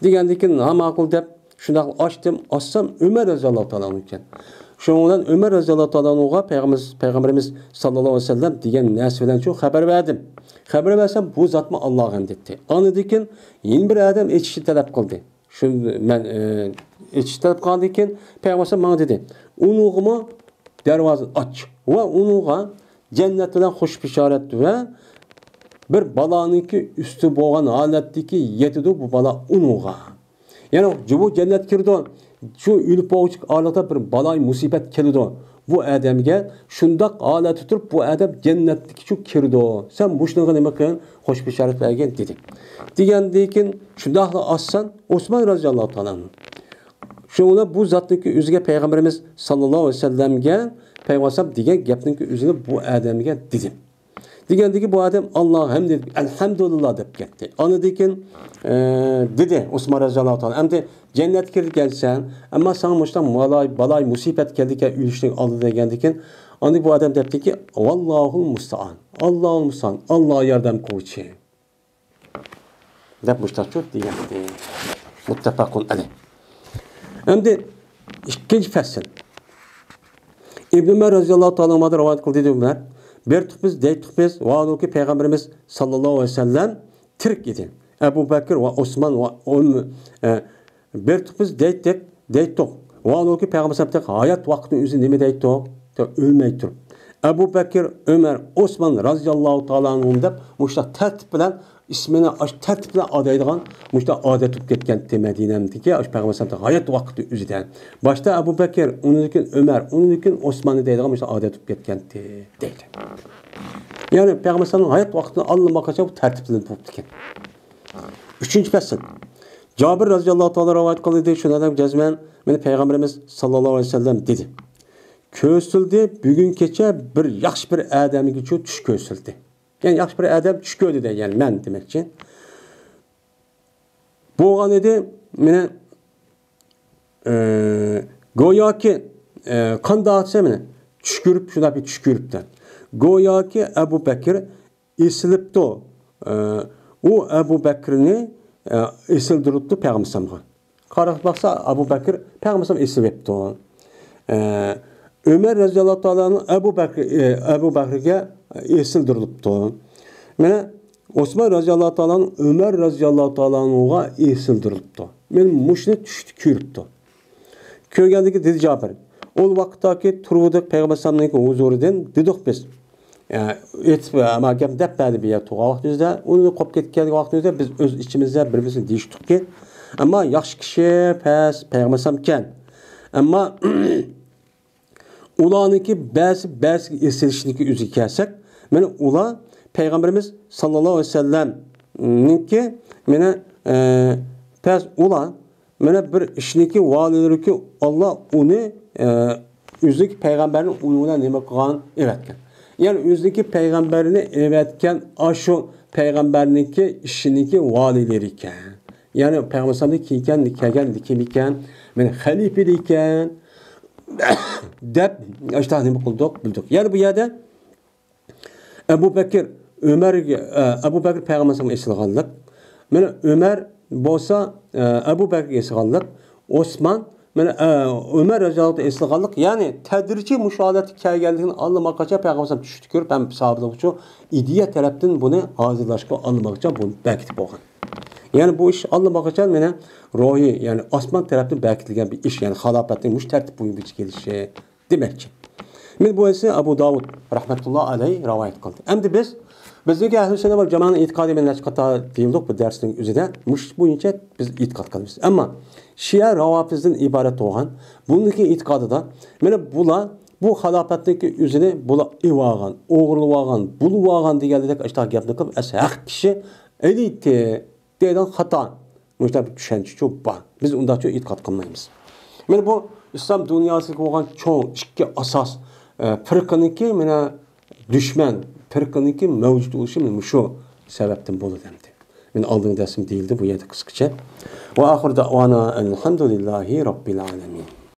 دېگەندىن كېيىن، ھە، ماقۇل دەپ، شۇنداق ئاچتىم، ئاچسام ئۆمەر رەزىياللاھۇ تائالا ئەنھۇ ئىكەن. شۇنىڭ بىلەن ئۆمەر رەزىياللاھۇ تائالا ئەنھۇغا پەيغەمبىرىمىز، پەيغەمبىرىمىز ساللاللاھۇ ئەلەيھى ۋەسەللەم دېگەن نەرسە بىلەن شۇ خەۋەر بەردىم. خەۋەر بەرسەم، بۇ زاتمۇ ئاللاغا ھەمد ئېيتتى. ئاندىن كېيىن يەنە بىر ئادەم ئېچىشنى تەلەپ قىلدى. شۇ مەن، ئە، ئېچىشنى تەلەپ قىلغاندىن كېيىن پەيغەمبەر ماڭا دېدى، ئۇنىڭغىمۇ دەرۋازىنى ئاچ ۋە ئۇنىڭغا جەننەت بىلەن خوش بېشارەت ۋە بىر بالانىڭكى ئۈستى بولغان ھالەتتىكى يېتىدۇ بۇ بالا ئۇنىڭغا. يەنى بۇ جەننەتكە كىرىدۇ. شۇ ئۆلۈپ بولغۇچە ئارىلىقتا بىر بالاي مۇسىبەت كېلىدۇ. بۇ ئادەمگە شۇنداق ھالەتتە تۇرۇپ، بۇ ئادەم جەننەتكە شۇ كىرىدۇ. سەن مۇشۇنىڭغا نېمە قىل؟ خوش بېشارەت بەرگىن، دېدى. دېگەندىن كېيىن شۇنداقلا ئاچسام، ئوسمان رەزىياللاھۇ تائالا ئەنھۇ. شۇنىڭ بىلەن بۇ زاتنىڭكى ئۆزىگە پەيغەمبىرىمىز ساللاللاھۇ ئەلەيھى ۋەسەللەمگە پەيغەمبەر دېگەن گەپنىڭكى ئۆزىنى بۇ ئادەمگە دېدىم. دېگەندىكىن بۇ ئادەم ئاللاغا ھەمدە ئېيتىپ، ئەلھەمدۇلىللا دەپ كەتتى. ئاندىن كېيىن، ئە، دېدى ئوسمان رەزىياللاھۇ تائالا، ئەمدى جەننەتكە كىرگەنسەن، ئەمما ساڭا مۇشۇنداق بالاي، بالاي مۇسىبەت كەلدىكەن ئۆلۈشنىڭ ئالدىدا دېگەندىكىن، ئاندىن بۇ ئادەم دەپتىكى، ۋاللاھۇل مۇستائان، ئاللاھۇل مۇستائان، ئاللا ياردەم قىلغۇچى. دەپ مۇشتاقچۇ دېگەنىدى. مۇتتەپەقۇن ئەلەيھ. ئەمدى ئىككىنچى پەسىل. ئىبن ئۆمەر رەزىياللاھۇ تائالا ئەنھۇدىن رىۋايەت قىلدى، دېدى ئۆمەر. بېرىتتۇق بىز، دەيتتۇق بىز، ۋاھالۇكى پەيغەمبىرىمىز ساللاللاھۇ ئەلەيھى ۋەسەللەم تىرىك ئىدى. ئەبۇ بەكىر ۋە ئوسمان ۋە ئۇم-، ئە، بېرىتتۇق بىز، دەيتتۇق، دەيتتۇق. ۋاھالۇكى پەيغەمبەر سەللەللاھۇ ھايات ۋاقتىنى ئۆزى نېمە دەيتتۇق؟ ئۆلمەي تۇرۇپ. ئەبۇ بەكىر، ئۆمەر، ئوسمان رەزىياللاھۇ تائالا ئەنھۇم دەپ مۇشۇنداق تەرتىپ بىلەن ئىسمىنى ئاشۇ تەرتىپ بىلەن ئاتايدىغان مۇشۇنداق ئادەت بولۇپ كەتكەنتى مەدىنەمدىكى ئاشۇ پەيغەمبەر ئەلەيھىسسالام ھايات ۋاقتى ئۆزىدە. باشتا ئەبۇ بەكىر، ئۇنىڭدىن كېيىن ئۆمەر، ئۇنىڭدىن كېيىن ئوسماننى دەيدىغان مۇشۇنداق ئادەت بولۇپ كەتكەنتى دەيدۇ. يەنى پەيغەمبەر ئەلەيھىسسالامنىڭ ھايات ۋاقتىدا ئاللىماقاچان بۇ تەرتىپلىنىپ بوپتىكەن. ئۈچىنچى پەسىل. جابىر رەزىياللاھۇ تائالا رىۋايەت قىلدى، شۇنىڭدەك جەزمەن مېنى پەيغەمبىرىمىز ساللاللاھۇ ئەلەيھى ۋەسەللەم دېدى. كۆرسىتىلدى، بۈگۈن كېچە بىر ياخشى بىر ئادەمگىچۇ چۈش كۆرسىتىلدى. يەنى ياخشى بىر ئادەم چۈش كۆردى دەي، يەنى مەن دېمەكچى. بولغان ئىدى، مېنى، ئە، گوياكى، ئە، قانداق دېسە مېنى چۈش كۆرۈپ، شۇنداق بىر چۈش كۆرۈپتۇ. گوياكى ئەبۇ بەكىر ئېسىلىپتۇ. ئە، ئۇ ئەبۇ بەكرىنى، ئە، ئېسىلدۈرۈپتۇ پەيغەمبەر ئەلەيھىسسالامغا. قاراپ باقسا، ئەبۇ بەكىر پەيغەمبەر ئەلەيھىسسالام ئېسىلىۋېپتۇ. ئە، ئۆمەر رەزىياللاھۇ تائالا ئەنھۇ ئەبۇ بەكرى، ئە، ئەبۇ بەكرىگە ئېسىلدۈرۈلۈپتۇ. مانا، ئوسمان رەزىياللاھۇ تائالا ئەنھۇ ئۆمەر رەزىياللاھۇ تائالا ئەنھۇغا ئېسىلدۈرۈلۈپتۇ. مانا مۇشۇنى چۈشتە كۆرۈپتۇ. كۆرگەندىكىن دېدى جابىر، ئۇ ۋاقىتتاكى تۇرۇۋىدۇق پەيغەمبەر ئەلەيھىسسالامنىڭكى ھۇزۇرىدىن دېدۇق بىز. ئە، ئېيتىپ، ئەمما گەپنى دەپ بەردى بۇ يەردە تۇرغان ۋاقتىمىزدا، ئۇنى قويۇپ كەتكەن ۋاقتىمىزدا بىز ئۆز ئىچىمىزدە بىر-بىرسىگە دېيىشتۇقكى، ئەمما ياخشى كىشى، پەس، پەيغەمبەر ئەلەيھىسسالامكەن. ئەمما ئۇلارنىڭكى بەزى، بەزىگە ئېسىلىشنىڭكى ئۆزىگە كەلسەك، مانا ئۇلار پەيغەمبىرىمىز ساللاللاھۇ ئەلەيھى ۋەسەللەمنىڭكى مانا، ئە، پەس ئۇلار مانا بىر ئىشنىڭكى ۋالىيلىرىكى، ئاللا ئۇنى، ئە، ئۆزىنىڭكى پەيغەمبەرنى ئۇنىڭ بىلەن نېمە قىلغان؟ ئەۋەتكەن. يەنى ئۆزىنىڭكى پەيغەمبەرنى ئەۋەتكەن ئاشۇ پەيغەمبەرنىڭكى ئىشىنىڭكى ۋالىيلىرى ئىكەن. يەنى پەيغەمبەر ئەلەيھىسسالامدىن كېيىن كەلگەن كىم ئىكەن؟ مانا خەلىپىلىرى ئىكەن دەپ ئاشۇنداق نېمە قىلدۇق، بىلدۇق. يەنى بۇ يەردە ئەبۇ بەكىر، ئۆمەرگە، ئە، ئەبۇ بەكىر پەيغەمبەر ئەلەيھىسسالامغا ئېسىلغانلىق. مانا ئۆمەر بولسا، ئە، ئەبۇ بەكىرگە ئېسىلغانلىق. ئوسمان، مانا، ئە، ئۆمەر رەزىياللاھۇ ئەنھۇغا ئېسىلغانلىق. يەنى تەدرىجىي مۇشۇ ھالەتكە كەلگەنلىكىنى ئاللىماقاچان پەيغەمبەر ئەلەيھىسسالام چۈشتە كۆرۈپ، ھەم ساھابىلەر ئۈچۈن ئىدىيە تەرەپتىن بۇنى ھازىرلاشقا ئاللىماقاچان بۇنى بەركىتىپ بولغان. يەنى بۇ ئىش ئاللىماقاچان مانا روھىي، يەنى ئاسمان تەرەپتىن بەركىتىلگەن بىر ئىش، يەنى خىلاپەتنىڭ مۇشۇ تەرتىپ بويىچە كېلىشى. دېمەكچى. مانا بۇ ھەدىسنى ئەبۇ داۋۇد رەھمەتۇللا ئەلەيھ رىۋايەت قىلدى. ئەمدى بىز، بىزنىڭكى ئەھلى سۈننە ۋەل جامائەنىڭ ئېتىقادى، مانا نەچچە قېتىم دېيىلدۇق بۇ دەرسنىڭ ئۆزىدە. مۇشۇ بويىچە بىز ئېتىقاد قىلىمىز. ئەمما شىئە راۋاپىزدىن ئىبارەت بولغان بۇنىڭكى ئېتىقادىدا، مانا بۇلار بۇ خىلاپەتنىڭكى ئۆزىنى بۇلار ئېلىۋالغان، ئوغرىلىۋالغان، بۇلىۋالغان دېگەندەك ئاشۇنداق گەپنى قىلىپ، ئەسلى ھەق كىشى ئېلىۋېتىپتۇ دەيدىغان خاتا مۇشۇنداق بىر چۈشەنچىچۇ بار. بىز ئۇنداقچۇ ئېتىقاد قىلمايمىز. مانا بۇ ئىسلام دۇنياسىدىكى بولغان چوڭ ئىككى ئاساس، ئە، پىرقىنىڭكى مانا دۈشمەن پىرقىنىڭكى مەۋجۇت بولۇشى مانا مۇشۇ سەۋەبتىن بولىدۇ ئەمدى. مانا ئالدىنقى دەرسىمدە دېيىلدى بۇ يەردە قىسقىچە. ۋە ئاخىر دەئۋانا ئەلھەمدۇلىللاھى رەببىل ئالەمىن.